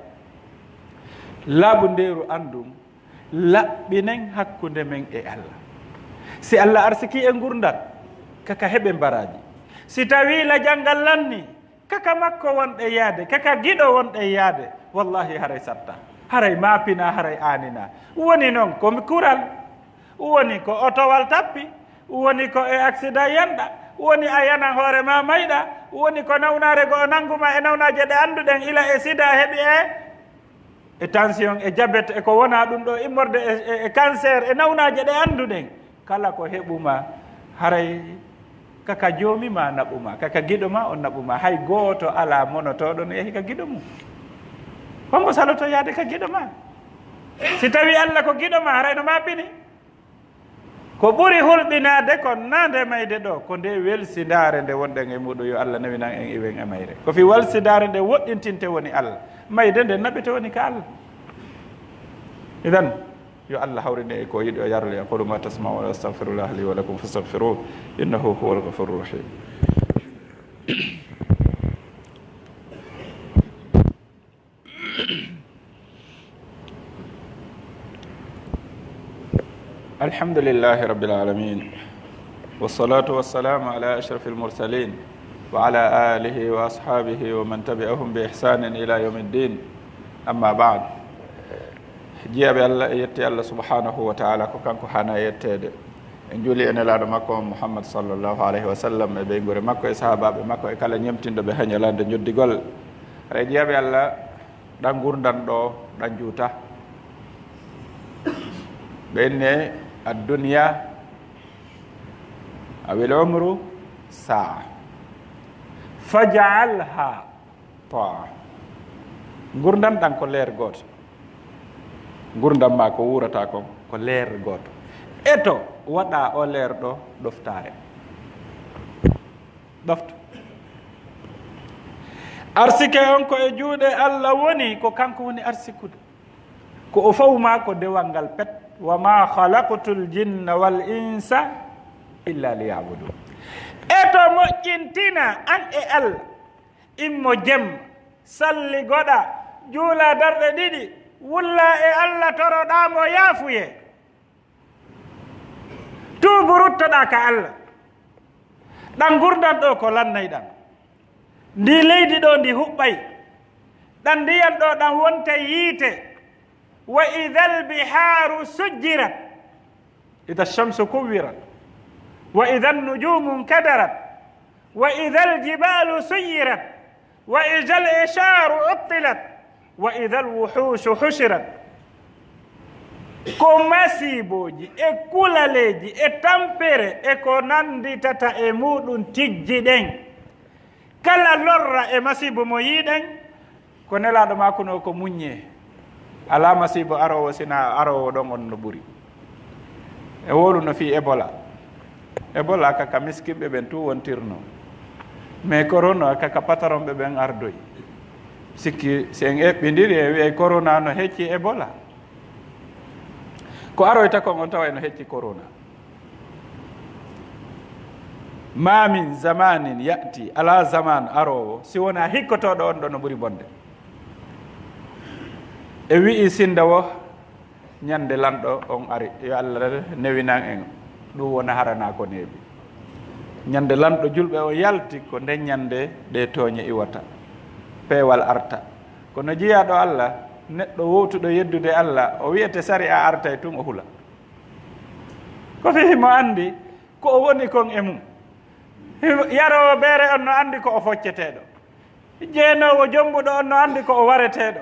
Laaɓu ndeeru anndun, laɓɓinen hakkunde men e Allah. Si Allah arsiki e ngurndan, kaka heɓen baraaji. Si tawi la janngal lanni, kaka makko wonɗe yaade, kaka giɗo wonɗe yaade, wallahi haray satta, haray maapina, haray aanina. Woni non ko mi kural, woni ko otowal tappi, woni ko e accident yanɗa, woni a yanan hoore ma mayɗa, woni ko nawnaare goo nangu ma e nawnaaje ɗe annduɗen ila e sida heɓi e, e tension, e diabète, e ko wona ɗum ɗo immorde e, e, e cancer, e nawnaaje ɗe annduɗen. Kala ko heɓuma, haray kaka joomi ma naɓuma, kaka giɗo ma on naɓuma. Hay gooto alaa monotooɗo no yahi ka giɗo mum. Hongo saloto yaade ka giɗo ma? Si tawi Allah ko giɗo ma, haray no maapini. Ko ɓuri hulɓinaade kon, naa nde mayde ɗo, ko nde welsindaare nde wonɗen e muɗum, yo Allah newinan en iwen e mayre. Ko fii welsindaare nde woɗɗintinte woni Allah. Mayde nde naɓito woni ka Allah. Idan, yo Allah hawrine e ko yiɗi o yarli. أقول ما تسمعون وأستغفر الله لي ولكم فاستغفروه إنه هو الغفور الرحيم. الحمد لله رب العالمين، والصلاة والسلام على أشرف المرسلين، وعلى آله وأصحابه ومن تبعهم بإحسان إلى يوم الدين. أما بعد. Jiyaaɓe Allah, e yetti Allah subhanahu wa taala, ko kanko hana yetteede. En juuli e nelaaɗo makko on Muhammad sallallahu alayhi wa sallam, e ɓeynguure makko, e sahaabaaɓe makko, e kala ñemtinɗo ɓe haa ñalaande njoddigol. Haray jiyaaɓe Allah, ɗan ngurndan ɗo, ɗan juuta. Ɓe inne, "Addunya, awil umru saa, faj'alha taa." Ngurndan ɗan ko leer gooto. Ngurndan ma ko wuurata kon, ko leer gooto. Eto, waɗa o leer ɗo ɗoftaare. Ɗofto. Arsike on ko e juuɗe Allah woni, ko kanko woni arsikude. Ko o fawu ma ko dewal ngal pet. "Wa ma khalaqtul jinna wal insa illa liya'budun." Eto moƴƴintina an e Allah. Immo jemma, salli goɗa, juula darɗe ɗiɗi, wulla e Allah, toroɗaa mo yaafuye. Tuubu, ruttoɗaa ka Allah. Ɗan ngurndan ɗo ko lannay ɗan. Ndi leydi ɗo ndi huɓɓay. Ɗan ndiyan ɗo ɗan wontay yiite. "Wa idhal biharu sujjirat." "Idha shamsu kuwwirat. Wa idhan nujumu nkadarat. Wa idhal jibalu suyirat. Wa idhal isharu uttilat. Wa idhal wuhushu hushirat." Ko masiibooji e kulaleeji e tampere e ko nannditata e muɗum tijji ɗen. Kala lorra e masiibo mo yiiɗen, ko Nelaaɗo maakunoo ko muññee. Alaa masiibo aroowo, sinaa aroowo ɗon on no ɓuri. E wowluno fii Ebola. Ebola ka, ka miskinɓe ɓen tun wontirnoo. Mais corona ka, ka patronɓe ɓen ardoyi. Sikki, si en eɓɓindiri, en wi'ay corona no hecci Ebola. Ko aroyta kon on tawa eno hecci korona. Ma min zamanin ya'ti, alaa zaman aroowo, si wonaa hikkotooɗo on ɗo no ɓuri bonde. E wi'i sinda wo ñande lanɗo on ari, yo Allah newinan en, ɗum wona harana ko neeɓi. Ñande lanɗo julɓe on yalti, ko nden ñande ɗe tooñe iwata, peewal arta. Kono jiyaaɗo Allah, neɗɗo wowtuɗo yeddude Allah, o wi'ete sari'a artay tun, o hula. Ko fii himo anndi ko o woni kon e mum. Himo, yaroowo beere on no anndi ko o focceteeɗo. Jeenoowo jombuɗo on no anndi ko o wareteeɗo.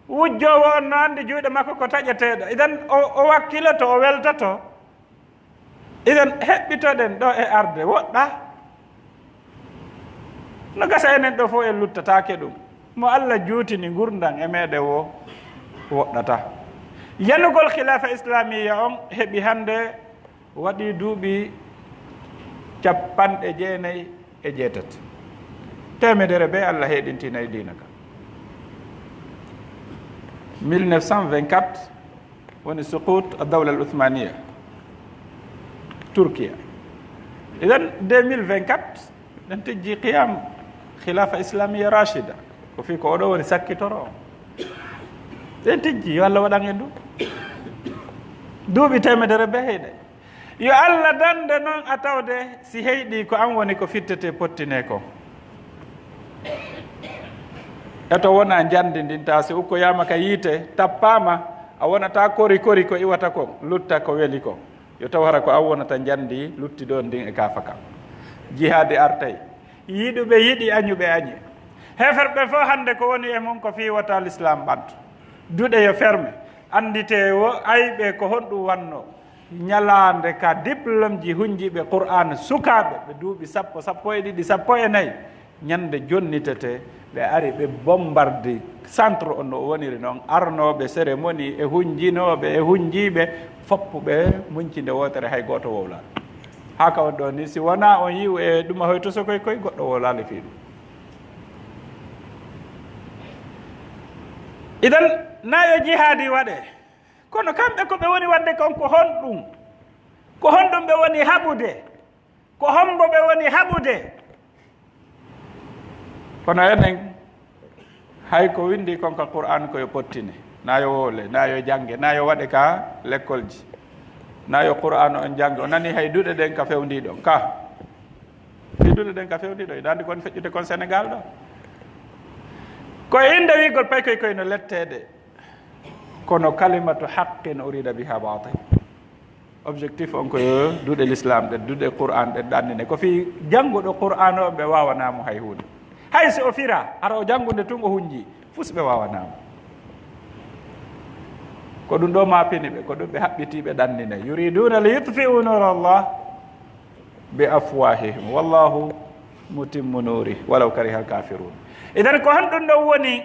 Wujjoowo on no anndi juuɗe makko ko taƴeteeɗo. Idan o, o wakkiloto, o weltoto. Idan heɓɓitoɗen ɗo e arde woɗɗa. No gasa enen ɗo fof en luttataake ɗum. Mo Allah juutini ngurndan e meɗen wo woɗɗata. Yanugol khilaafa islamiya on heɓi hannde waɗi duuɓi capanɗe jeenayi e jeetati. Teemedere be Allah heɗintinay diina ka. Mille neuf cent vingt-quatre woni suqut ad-dawla al-Uthmaniya, Turkiya. Idan deux mille vingt-quatre, ɗen tijji qiyam khilafa islamiya rashida. Ko fii ko oɗo woni sakkitoro on. Ɗen tijji, yo Allah waɗan en ɗum. Duuɓi teemedere be heyɗe. Yo Allah dande noon a tawde si heyɗi ko an woni ko fittete pottine ko. E to wona njandi ndin, ta si ukkoyaama ka yiite, tappaama, a wonata kori kori ko iwata kon, lutta ko weli kon. Yo taw hara ko an wonata njandi lutti ɗon ndin e kaafa ka. Jihaadi artay. Yiɗuɓe yiɗi, añuɓe añi. Heeferɓe fof hannde ko woni e mum ko fii wota l'islam ɓantu. Duɗe yo ferme. Annditee wo ayɓe ko honɗum wannoo. Ñalaande ka diplôme ji hunjiiɓe Qur'aana sukaaɓe ɓe duuɓi sappo, sappo e ɗiɗi, sappo e nayi, ñande jonnitete, ɓe ari ɓe bombardi centre on no o woniri noon, arnooɓe cérémonie e hunjinooɓe e hunjiiɓe, foppu ɓe munci nde wootere, hay gooto wowlaano. Haa ka on ɗoo ni, si wonaa on yi'u e ɗuma hoy tosokoy koy, goɗɗo wowlaali fii ɗum. Idan, na yo jihaadi waɗe, kono kamɓe ko ɓe woni waɗde kon ko honɗum? Ko honɗum ɓe woni haɓude? Ko hombo ɓe woni haɓude? Kono enen, hay ko windi kon ka Qur'an ko yo pottine, na yo wowle, na yo jannge, na yo waɗe ka lekkolji, na yo Qur'an on jannge. O nani hay duɗe ɗen ka fewndiɗon ka. Hay duɗe ɗen ka fewndiɗon, iɗa anndi kon feƴƴude kon Senegal ɗo. Ko innde wiigol paykoy koy no letteede. Kono kalimatu haqqin urida biha batil. Objectif on ko yo duɗe l'islam ɗen, duɗe Qur'an ɗen ɗannine. Ko fii jannguɗo Qur'an o ɓe waawanaa mo hay huunde. Hay si o fira, hara o janngude tun o hunji, fus ɓe waawanaa mo. Ko ɗum ɗo maapini ɓe, ko ɗum ɓe haɓɓiti ɓe ɗannine. Yuriduna li yutfi'u nura Allah bi afwahihim. Wallahu mutimmu nuri, walaw karihal kafirun. Idan ko honɗum ɗon woni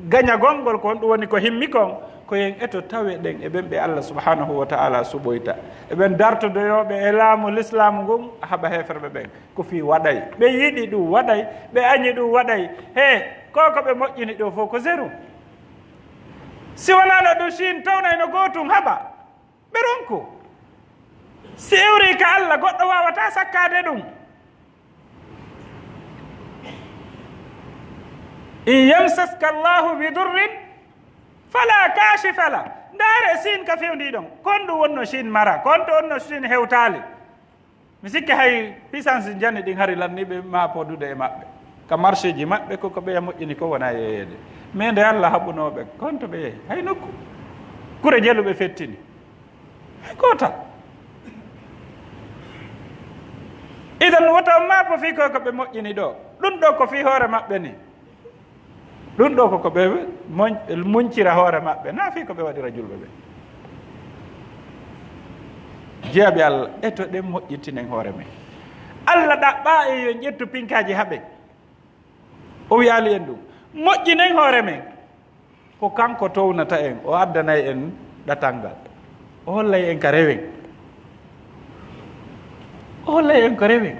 gañagol ngol, ko honɗum woni ko himmi kon? Ko en eto tawe ɗen e ɓen ɓe Allah subhanahu wa ta'ala suɓoyta. E ɓen dartodoyooɓe e laamu l'islam ngun, haɓa heeferɓe ɓen. Ko fii waɗay. Ɓe yiɗi ɗum waɗay, ɓe añi ɗum waɗay. He, ko ko ɓe moƴƴini ɗo fof ko zéro. Si wonano ɗum Chine townayno gootum haɓa, ɓe ronku. Si iwri ka Allah, goɗɗo waawataa sakkaade ɗum. In yamsaska Allahu bi durrin fala kashifa la. Ndaare Siin ka fewndi ɗon. Kon ɗum wonno Siin mara, kon to wonno Siin hewtaali. Mi sikki hay puissance jani ɗin hari lanni ɓe maapodude e maɓɓe. Ka marché ji maɓɓe ko, ko ɓe moƴƴini ko wona yeeyeede. Mais nde Allah haɓunoo ɓe, kon to ɓe yehi? Hay nokku. Kure jeluɓe fettini. Hay gootal. Idan woto on maapo fii ko, ko ɓe moƴƴini ɗo. Ɗum ɗo ko fii hoore maɓɓe ni. Ɗum ɗo ko, ko ɓe mon-, muncira hoore maɓɓe, na fii ko ɓe waɗira julɓe ɓe. Jiyaaɓe Allah, eto ɗen moƴƴintinen hoore men. Allah ɗaɓɓaa e yo en ƴettu pinkaaji haɓe. O wiyaali en ɗum. Moƴƴinen hoore men. Ko kanko townata en, o addanay en ɗatal ngal. O hollay en ka rewen. O hollay en ka rewen.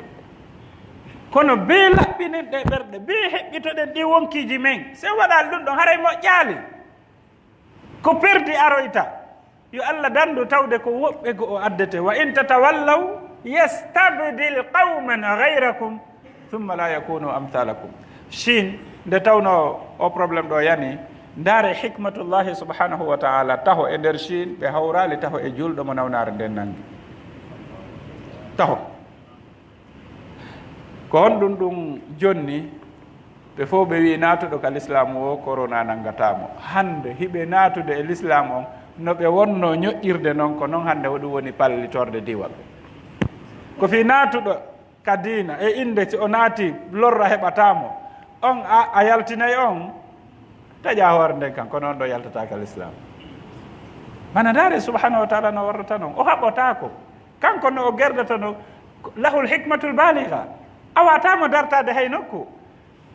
Kono bee laɓɓinen ɗe ɓerɗe, bee heɓɓitoɗen ɗi wonkiiji men, si en waɗaali ɗum ɗon, haray moƴƴaali. Ko perdi aroyta. Yo Allah danndu tawde ko woɓɓe ko o addete. "Wa in tatawallaw yastabdil qawman ghayrakum thumma la yakunu amthalakum." Chine, nde tawno o problème ɗo yani, ndaare hikmatullahi subhanahu wa ta'ala, taho e nder Chine, ɓe hawraali taho e julɗo mo nawnaare nden nangi. Taho. Ko honɗum ɗum jonni? Ɓe fof ɓe wi'i naatuɗo ka lislaam o, corona nanngata mo. Hannde hiɓe naatude e lislaam on, no ɓe wonno ñoƴƴirde non, ko non hannde hoɗum woni pallitorde diwal. Ko fii naatuɗo ka diina e innde, si o naati lorra heɓata mo, on a, a yaltinay on, taƴa hoore nden kan, kono on ɗo yaltata ka lislaam. Mana ndaare subhanahu wa ta'ala no warrata non, o haɓotaako. Kanko no o gerdata no, lahul hikmatul baligha. A wata mo dartaade hay nokku.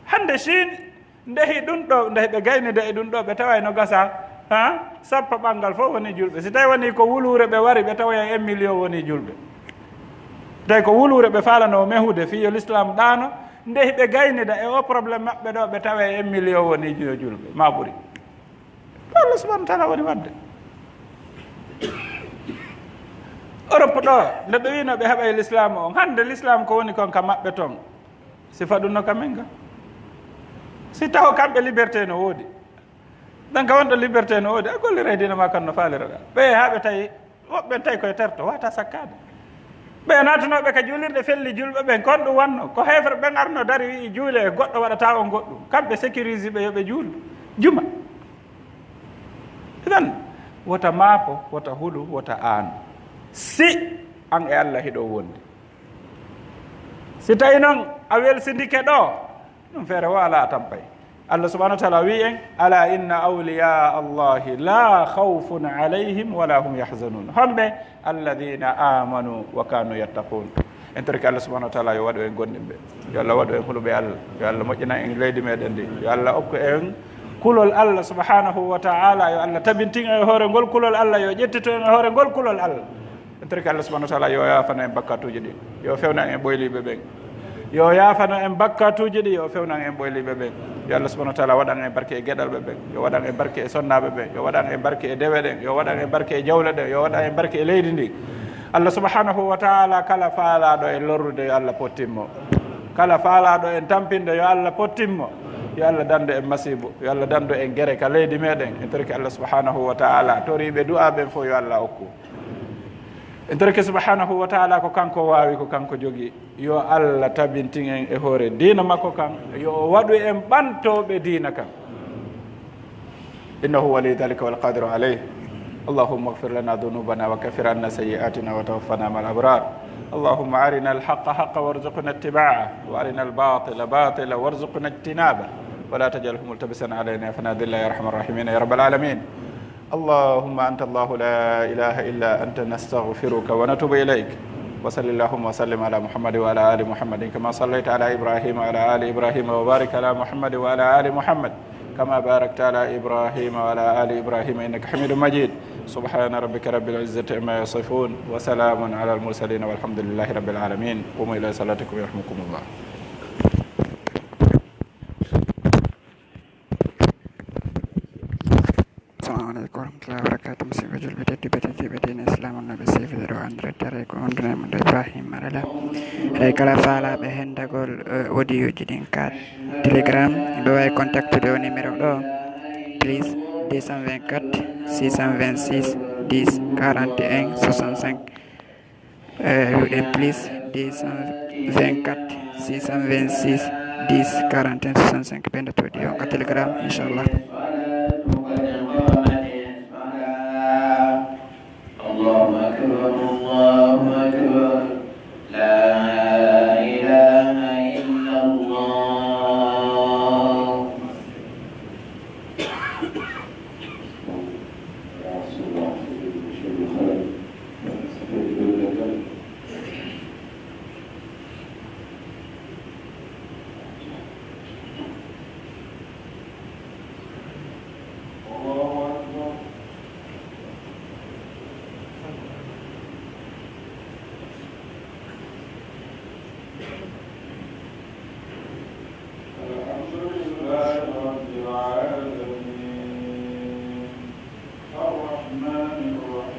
Hannde Chine, ndehi ɗum ɗo, ndehi ɓe gaynida e ɗum ɗo, ɓe taway no gasa, ha? Sappo ɓanngal fof woni julɓe. Si tawi woni ko wuluure ɓe wari, ɓe taway en million woni julɓe. Tawi ko wuluure ɓe faalano mehude, fii yo l'islam ɗaano, ndehi ɓe gaynida e o problème maɓɓe ɗo, ɓe taway en million woni yo julɓe, ma ɓuri. Ko Allah subhanahu wa ta'ala woni waɗde. Europe ɗo, nde ɓe wino ɓe haɓay l'islam on, hannde l'islam ko woni kon ka maɓɓe ton, si faɗuno ka men ga. Si taho kamɓe liberté no woodi, ɗan ka wonɗo liberté no woodi, a golliray diina ma kan no faaliraɗa. Ɓe haa ɓe tawi, woɓɓe tawi koye terto, wata sakkaade. Ɓe naatunooɓe ka juulirɗe felli julɓe ɓen, kon ɗum wanno, ko heefere ɓen arno dari wi'i juule, goɗɗo waɗata on goɗɗum. Kamɓe sécurise ɓe yo ɓe juulu juma. Idan, wota maafo, wota hulu, wota aan. Si an e Allah hiɗo wondi. Si tawi noon a welsindike ɗo, ɗum feere wo alaa a tampay. Allah subhanahu wa ta'ala wi'i en, "Ala inna awliya Allahi la khawfun alayhim wa la hum yahzanun." Homɓe? "Alladhina amanu wa kanu yattaqun." En torike Allah subhanahu wa ta'ala yo waɗu en gomɗinɓe. Yo Allah waɗu en huluɓe Allah. Yo Allah moƴƴinan en leydi meɗen ndi. Yo Allah okku en kulol Allah subhanahu wa ta'ala. Yo Allah tabintin en e hoore ngol kulol Allah. Yo ƴettito en e hoore ngol kulol Allah. En torike Allah subhanahu wa ta'ala yo yaafano en bakkatuuji ɗi. Yo fewnan en ɓoyliiɓe ɓen. Yo yaafano en bakkatuuji ɗi, yo fewnan en ɓoyliiɓe ɓen. Yo Allah subhanahu wa ta'ala waɗan en barke e geɗalɓe ɓen. Yo waɗan en barke e sonnaaɓe ɓen. Yo waɗan en barke e dewe ɗen. Yo waɗan en barke e jawle ɗen. Yo waɗan en barke e leydi ndi. Allah subhanahu wa ta'ala kala faalaaɗo en lorrude, yo Allah pottimmo. Kala faalaaɗo en tampinde, yo Allah pottimmo. Yo Allah dandu en masiibo. Yo Allah dandu en gere ka leydi meɗen. En torike Allah subhanahu wa ta'ala. Toriiɓe du'a ɓen fof yo Allah okku. En torike subhanahu wa ta'ala ko kanko waawi, ko kanko jogi. Yo Allah tabintin en e hoore diina makko kan. Yo o waɗu en ɓantooɓe diina kan. إنه ولي ذلك والقادر عليه. اللهم اغفر لنا ذنوبنا وكفر عنا سيئاتنا وتوفنا مع الأبرار. اللهم أرنا الحق حقا وارزقنا اتباعه، وأرنا الباطل باطلا وارزقنا اجتنابه، ولا تجعله ملتبسا علينا فنضل يا أرحم الراحمين يا رب العالمين. اللهم أنت الله لا إله إلا أنت نستغفرك ونتوب إليك. وصل اللهم وسلم على محمد وعلى آل محمد كما صليت على إبراهيم وعلى آل إبراهيم وبارك على محمد وعلى آل محمد كما باركت على إبراهيم وعلى آل إبراهيم إنك حميد مجيد. سبحان ربك رب العزة عما يصفون وسلام على المرسلين والحمد لله رب العالمين. قوموا إلى صلاتكم يرحمكم الله. Assalamu aleykum wa rahmatullahi wa barakatuh. Musidɓe julɓe tedduɓe, tedduɓe diine Islam, on no ɓe sifide ɗo en direct e ko on duno e mon ɗo Ibrahim Marala. Eɗen kala faalaaɓe hendagol, eh, audio ji ɗin ka Telegram, ɓe wawi contactude o numéro ɗo, plus deux cent vingt-quatre, six cent vingt-six, dix, quarante et un, soixante-cinq. Eh, wiɗen plus deux cent vingt-quatre, six cent vingt-six, dix, quarante et un, soixante-cinq, ɓe ndotoɗi on ka Telegram, inchallah. الله أكبر، الله أكبر، لا إله إلا الله. الحمد لله رب العالمين. الرحمن الرحيم.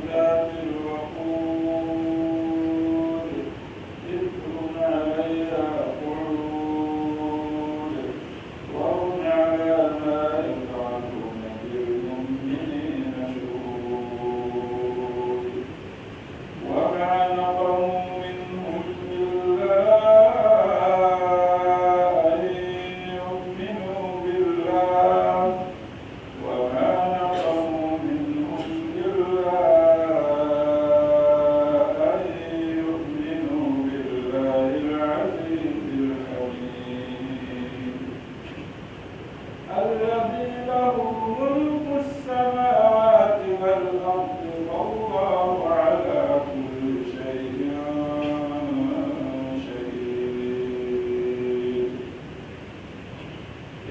ذات الوقود، إذ هم عليها قعود، وهم على ما يفعلون بالمؤمنين شهود. وما نقموا منهم إلا أن يؤمنوا بالله، وما نقموا منهم إلا أن يؤمنوا بالله العزيز الحميد. الذي له ملك السماوات والأرض والله على كل شيء شهيد.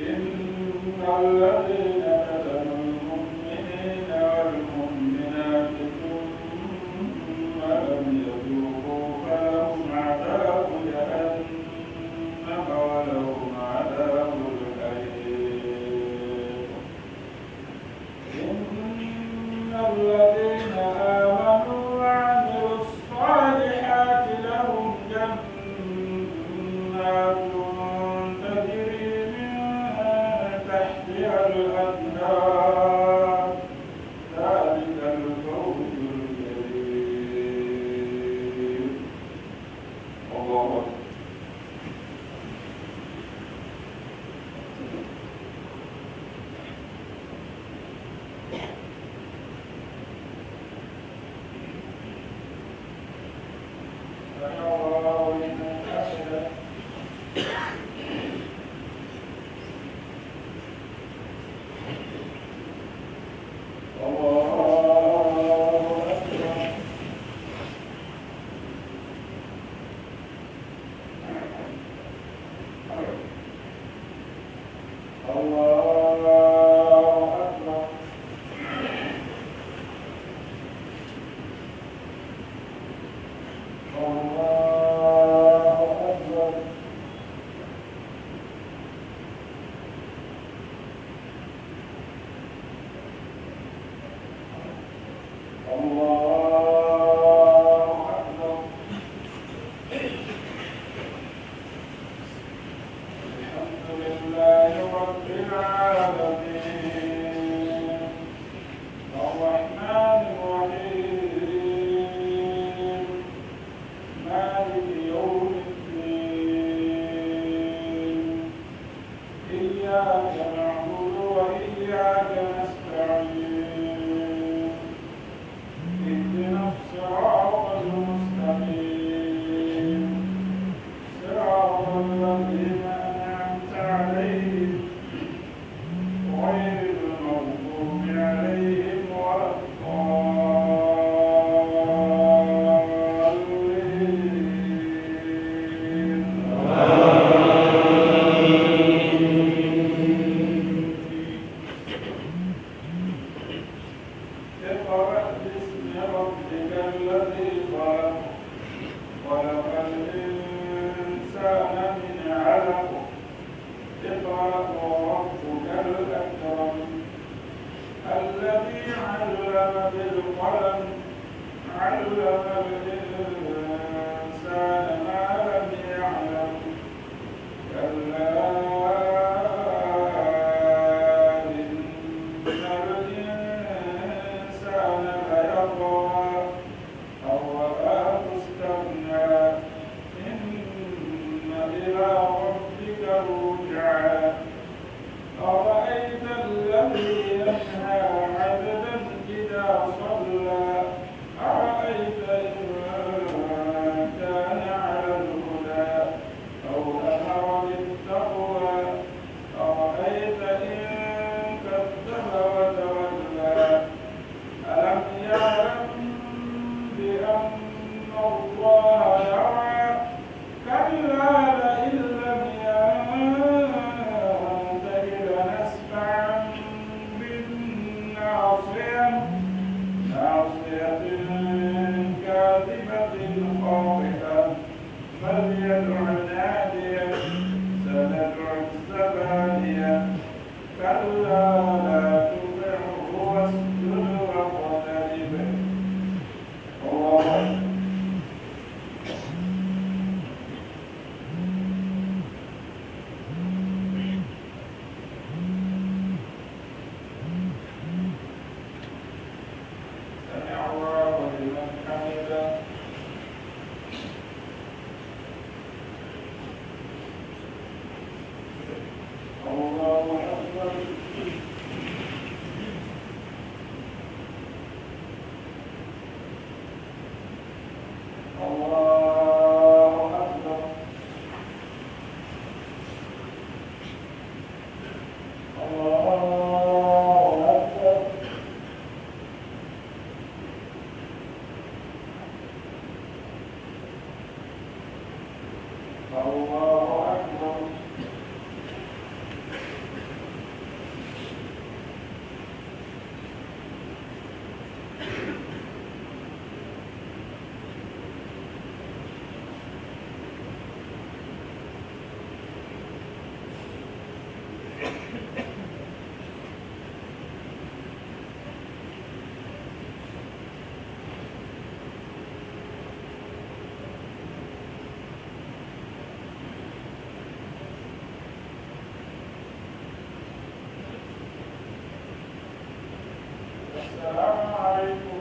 إن الذين فتنوا المؤمنين والمؤمنات ثم لم يتوبوا فلهم عذاب جهنم ولهم عذاب الحريق. إن الذين آمنوا وعملوا الصالحات لهم جنات تجري من تحتها الأنهار، ذلك الفوز الكبير. الله أكبر. سمع الله لمن حمده. الله أكبر. الله أكبر. الله أكبر. الله أكبر. الحمد لله رب العالمين. الرحمن الرحيم. مالك يوم الدين. إياك نعبد وإياك نستعين. اهدنا الصراط المستقيم. صراط الذين أنعمت عليهم غير المغضوب عليهم ولا الضالين. آمين. اقرأ باسم ربك الذي خلق. خلق الإنسان من علق. اقرأ وربك الأكرم. الذي علم بالقلم. علم الإنسان ما لم يعلم. كلا إن الإنسان ليطغى. أن رآه استغنى. إن إلى ربك الرجعى. أرأيت الذي ينهى عبدا إذا صلى. أرأيت إن كان على الهدى أو أمر بالتقوى. أرأيت إن كذب وتولى. ألم الله أكبر. السلام عليكم